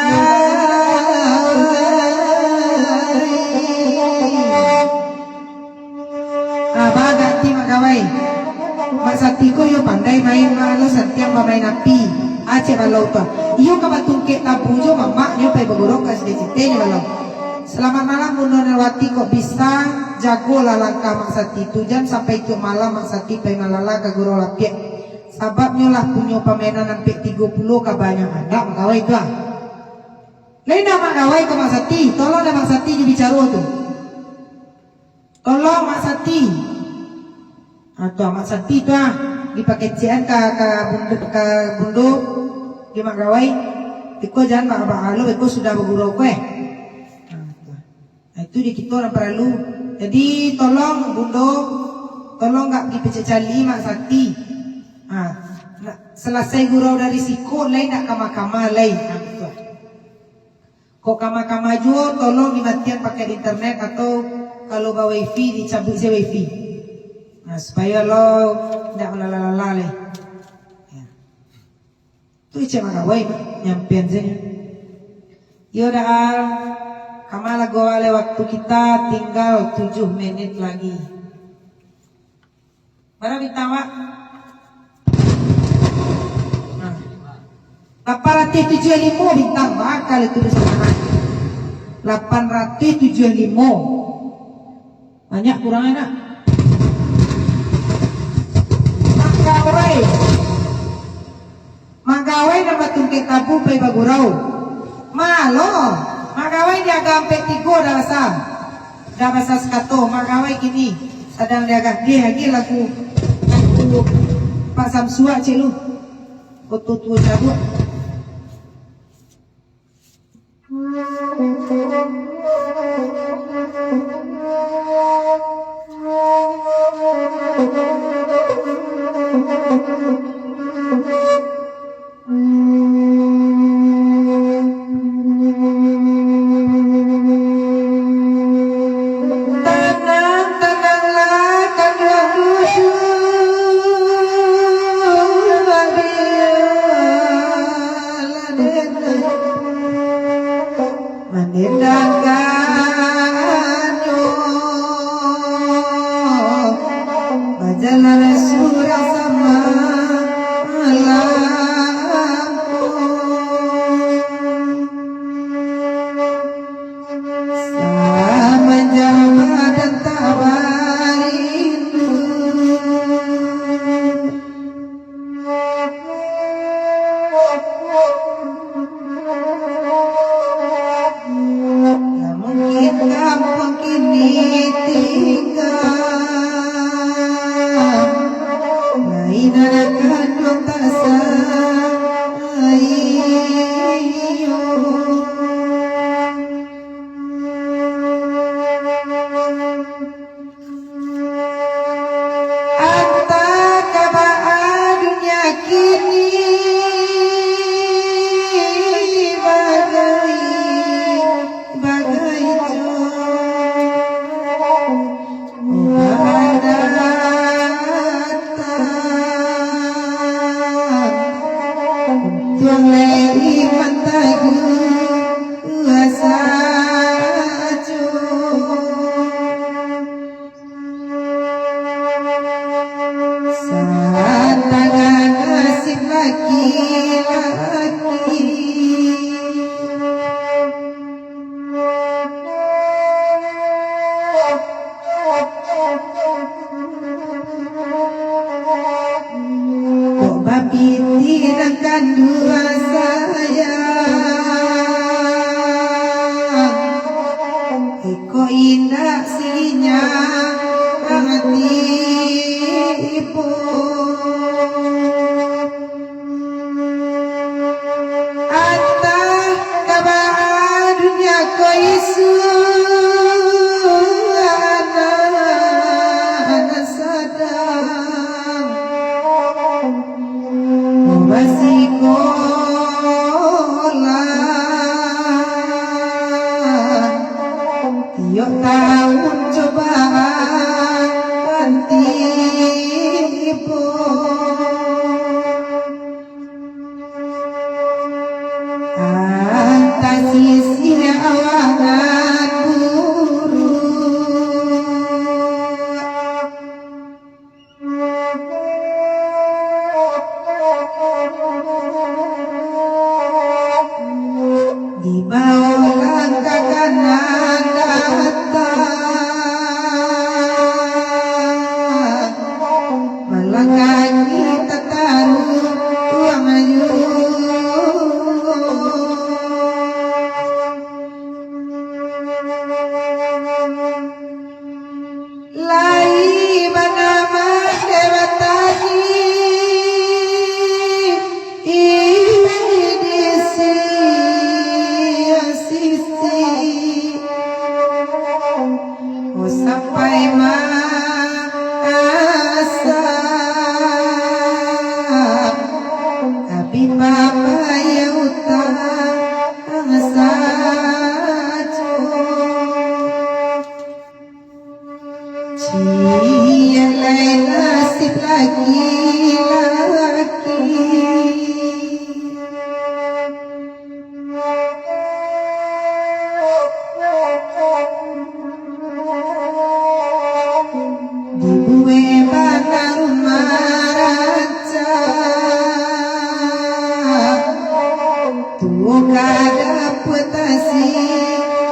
Ah, bagak ti, Mak Gawai. Mak Sati ko iyo pandai main, Mak, lo santiang bamain api. Acek balau tu. Iyo ka batungkek tabu jo mamaknyo, pai bagurau ka siteh-sitehnyo balau. Selamat malam, Bundo Nelwati. Kok bisa jagolah langkah Mak Sati tu, jan sampai tiok malam Mak Sati pai malala ka gurau lapiak. Sababnyo lah punyo pamenan ampek tigo puluah ka banyak. Ndak magawai tu ah. Lain dah magawai ka Mak Sati, tolong dah Mak Sati jo bicaro tu. Tolong Mak Sati. Ah, tu Mak Sati tu ah, dipakecekan ka, ka Bundo, ka Bundo, di Mak Gawai. Iko jan ba-, ba-, alo, iko sudah bagurau ko eh. Ah, tu. Ah, itu di kito nan paralu. Jadi tolong Bundo, tolong gak dipecek cali Mak Sati. Ah, nak selesai gurau dari siko lai nak kama-kama lai. Ah, tu. Kok kama-kama juo, tolong dimatian pakai internet atau kalau ba wifi, dicabuik se wifi. Nah, supayo lo indak malala-lala lai. Ya. Tu cek magawai, nyampean sajo. Yo dah, Al. Kama lago ale, waktu kita tinggal tujuh menit lagi. Bara bintang, Wak? Nah. Lapan ratuih tujuah limo bintang, bakal itu di sana. Lapan ratuih tujuah limo. Banyak kurang enak. Magawai. Magawai nan batungkek tabu pai bagurau. Malo, magawai di agak ampek tigo dah basa. Dah basa sakato, magawai kini sadang di agak. Dia lagi lagu, lagu Pak Samsuak cek lu. Foto tuo cabuak. Tanang, tananglah, tanang dusun, biarlah den mandendangkannyo, bajalan surang samalam ko. Samanjak badan tak barindu, lamun kita mungkin ditinggal, lain anak kanduang tak saiyo. Antah ka baa dunia kini, bagai, bagai jo. Ubat datang, untuang lai mantaguah sajo. Satangah nasib laki-laki. Kok bapiti nan kanduang sayang, iko indak sinyang tibo. Antah ka baa dunia ko isuak, anak-anak sadang basikolah. Tiok taun cobaan tibo. Antah sisih awan nan buruak. Di bawah langkah kanan Iyo lai nasib laki-laki. Dibuek bana rumah rancak, tuo ka dapuek tasi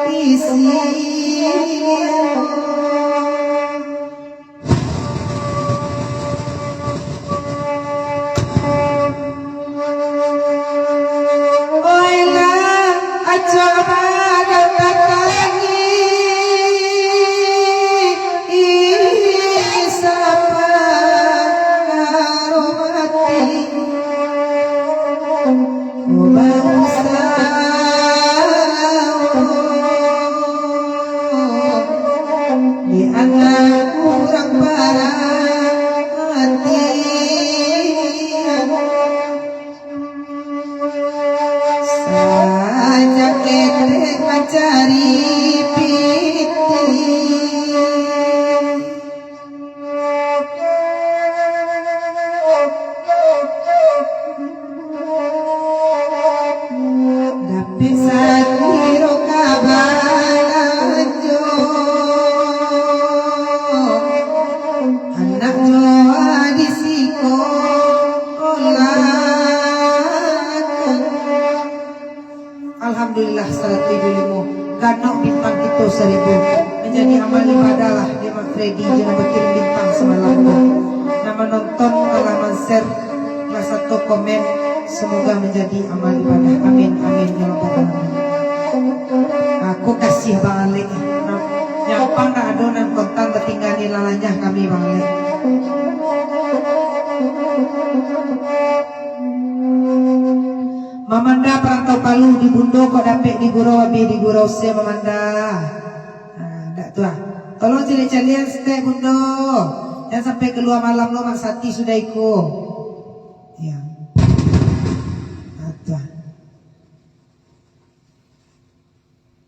isi. Oilah, acok badan tatangi, ih, sapa karomati. Di anak urang paratian, sajak ketek mancari pitih. Dapek sakiro ka balanjo, anak jo adi siko olakan. Alhamdulillah, saratuih ribu limo. Ganok bintang kito saribu. Manjadi amal ibadah lah dek Mak Freddy jo nan bakirim bintang samalam tu. Nan manonton, nan lah man-share, lah sato komen, semoga manjadi amal ibadah. Amin, amin, ya rabbal alamin. Aku kasih Bang Alek. Nah, nyampang nak ado nan kontan tatingga ni lalanyah kami, Bang Alek. Mamanda parantau Palu, di Bundo kok dapek, di gurau abih, di gurau se Mamanda. Ha, dak tu ah. Tolong caliak-caliak stek Bundo. Jan sampai kalua malam lo Mak Sati sudah iko. Ya. Ha, tu ah.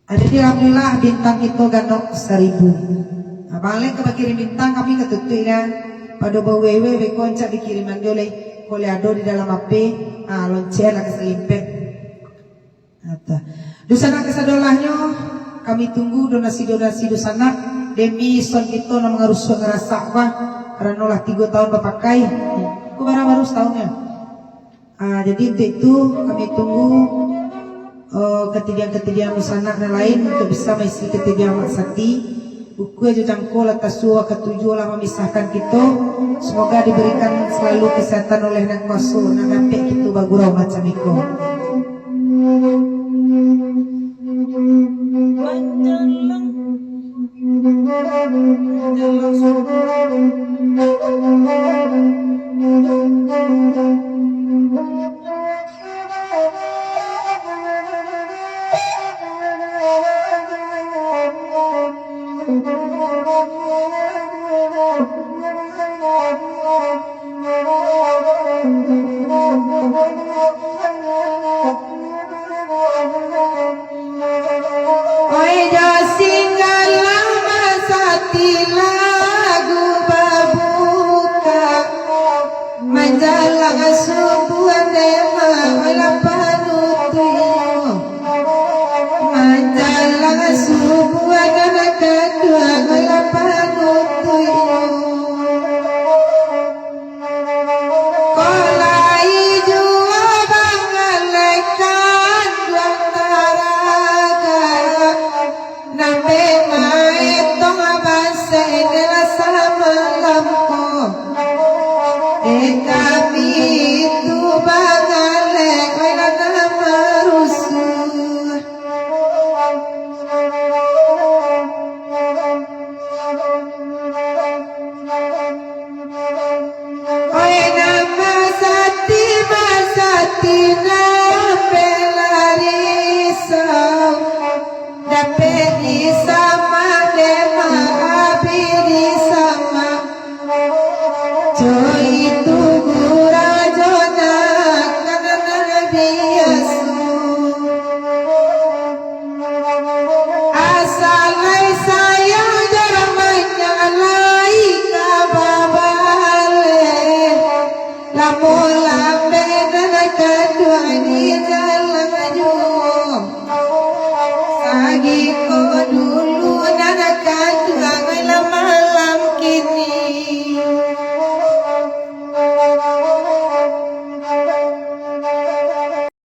Ah, jadi alhamdulillah bintang kito ganok saribu. Nah, Bang Alek ka bakirim bintang, kami ka tutuik kan. Pado bawewe beko ancak dikiriman jo lai. Kok lai ado di dalam H P, ah, lonceng lah ka salimpek. Nah, tu. Dunsanak kasadolahnyo, kami tunggu donasi-donasi dunsanak demi sound kito nan mangarusuak ngarasak, bah. Karano lah tigo taun bapakai. Ko bara baru sataunnyo. Ah, jadi untuak itu, kami tunggu, eh, katidiang-katidiang dunsanak nan lain untuak bisa maisi katidiang Mak Sati. Ukua jo jangko lah tasuo, katuju lah mamisahkan kito. Semoga diberikan selalu kesehatan oleh Nan Kuaso, nak dapek kito bagurau macam iko. Oi, jo singgalah Mak Sati lagu babuka, manjalang subuah dema lah panutuiknyo, manjalang subuah nan kadua lah panutuiknyo. Kok lai juo Bang Alek kanduang taraga, nan bek maetong basek dek lah samalam ko. Dek kami tu Bang Alek, wai lah ka marusuah. Oi, nan Mak Sati, Mak Sati, nan bela risau, dapek disamak dek Mak, abih disamak. Coi tunggu Amun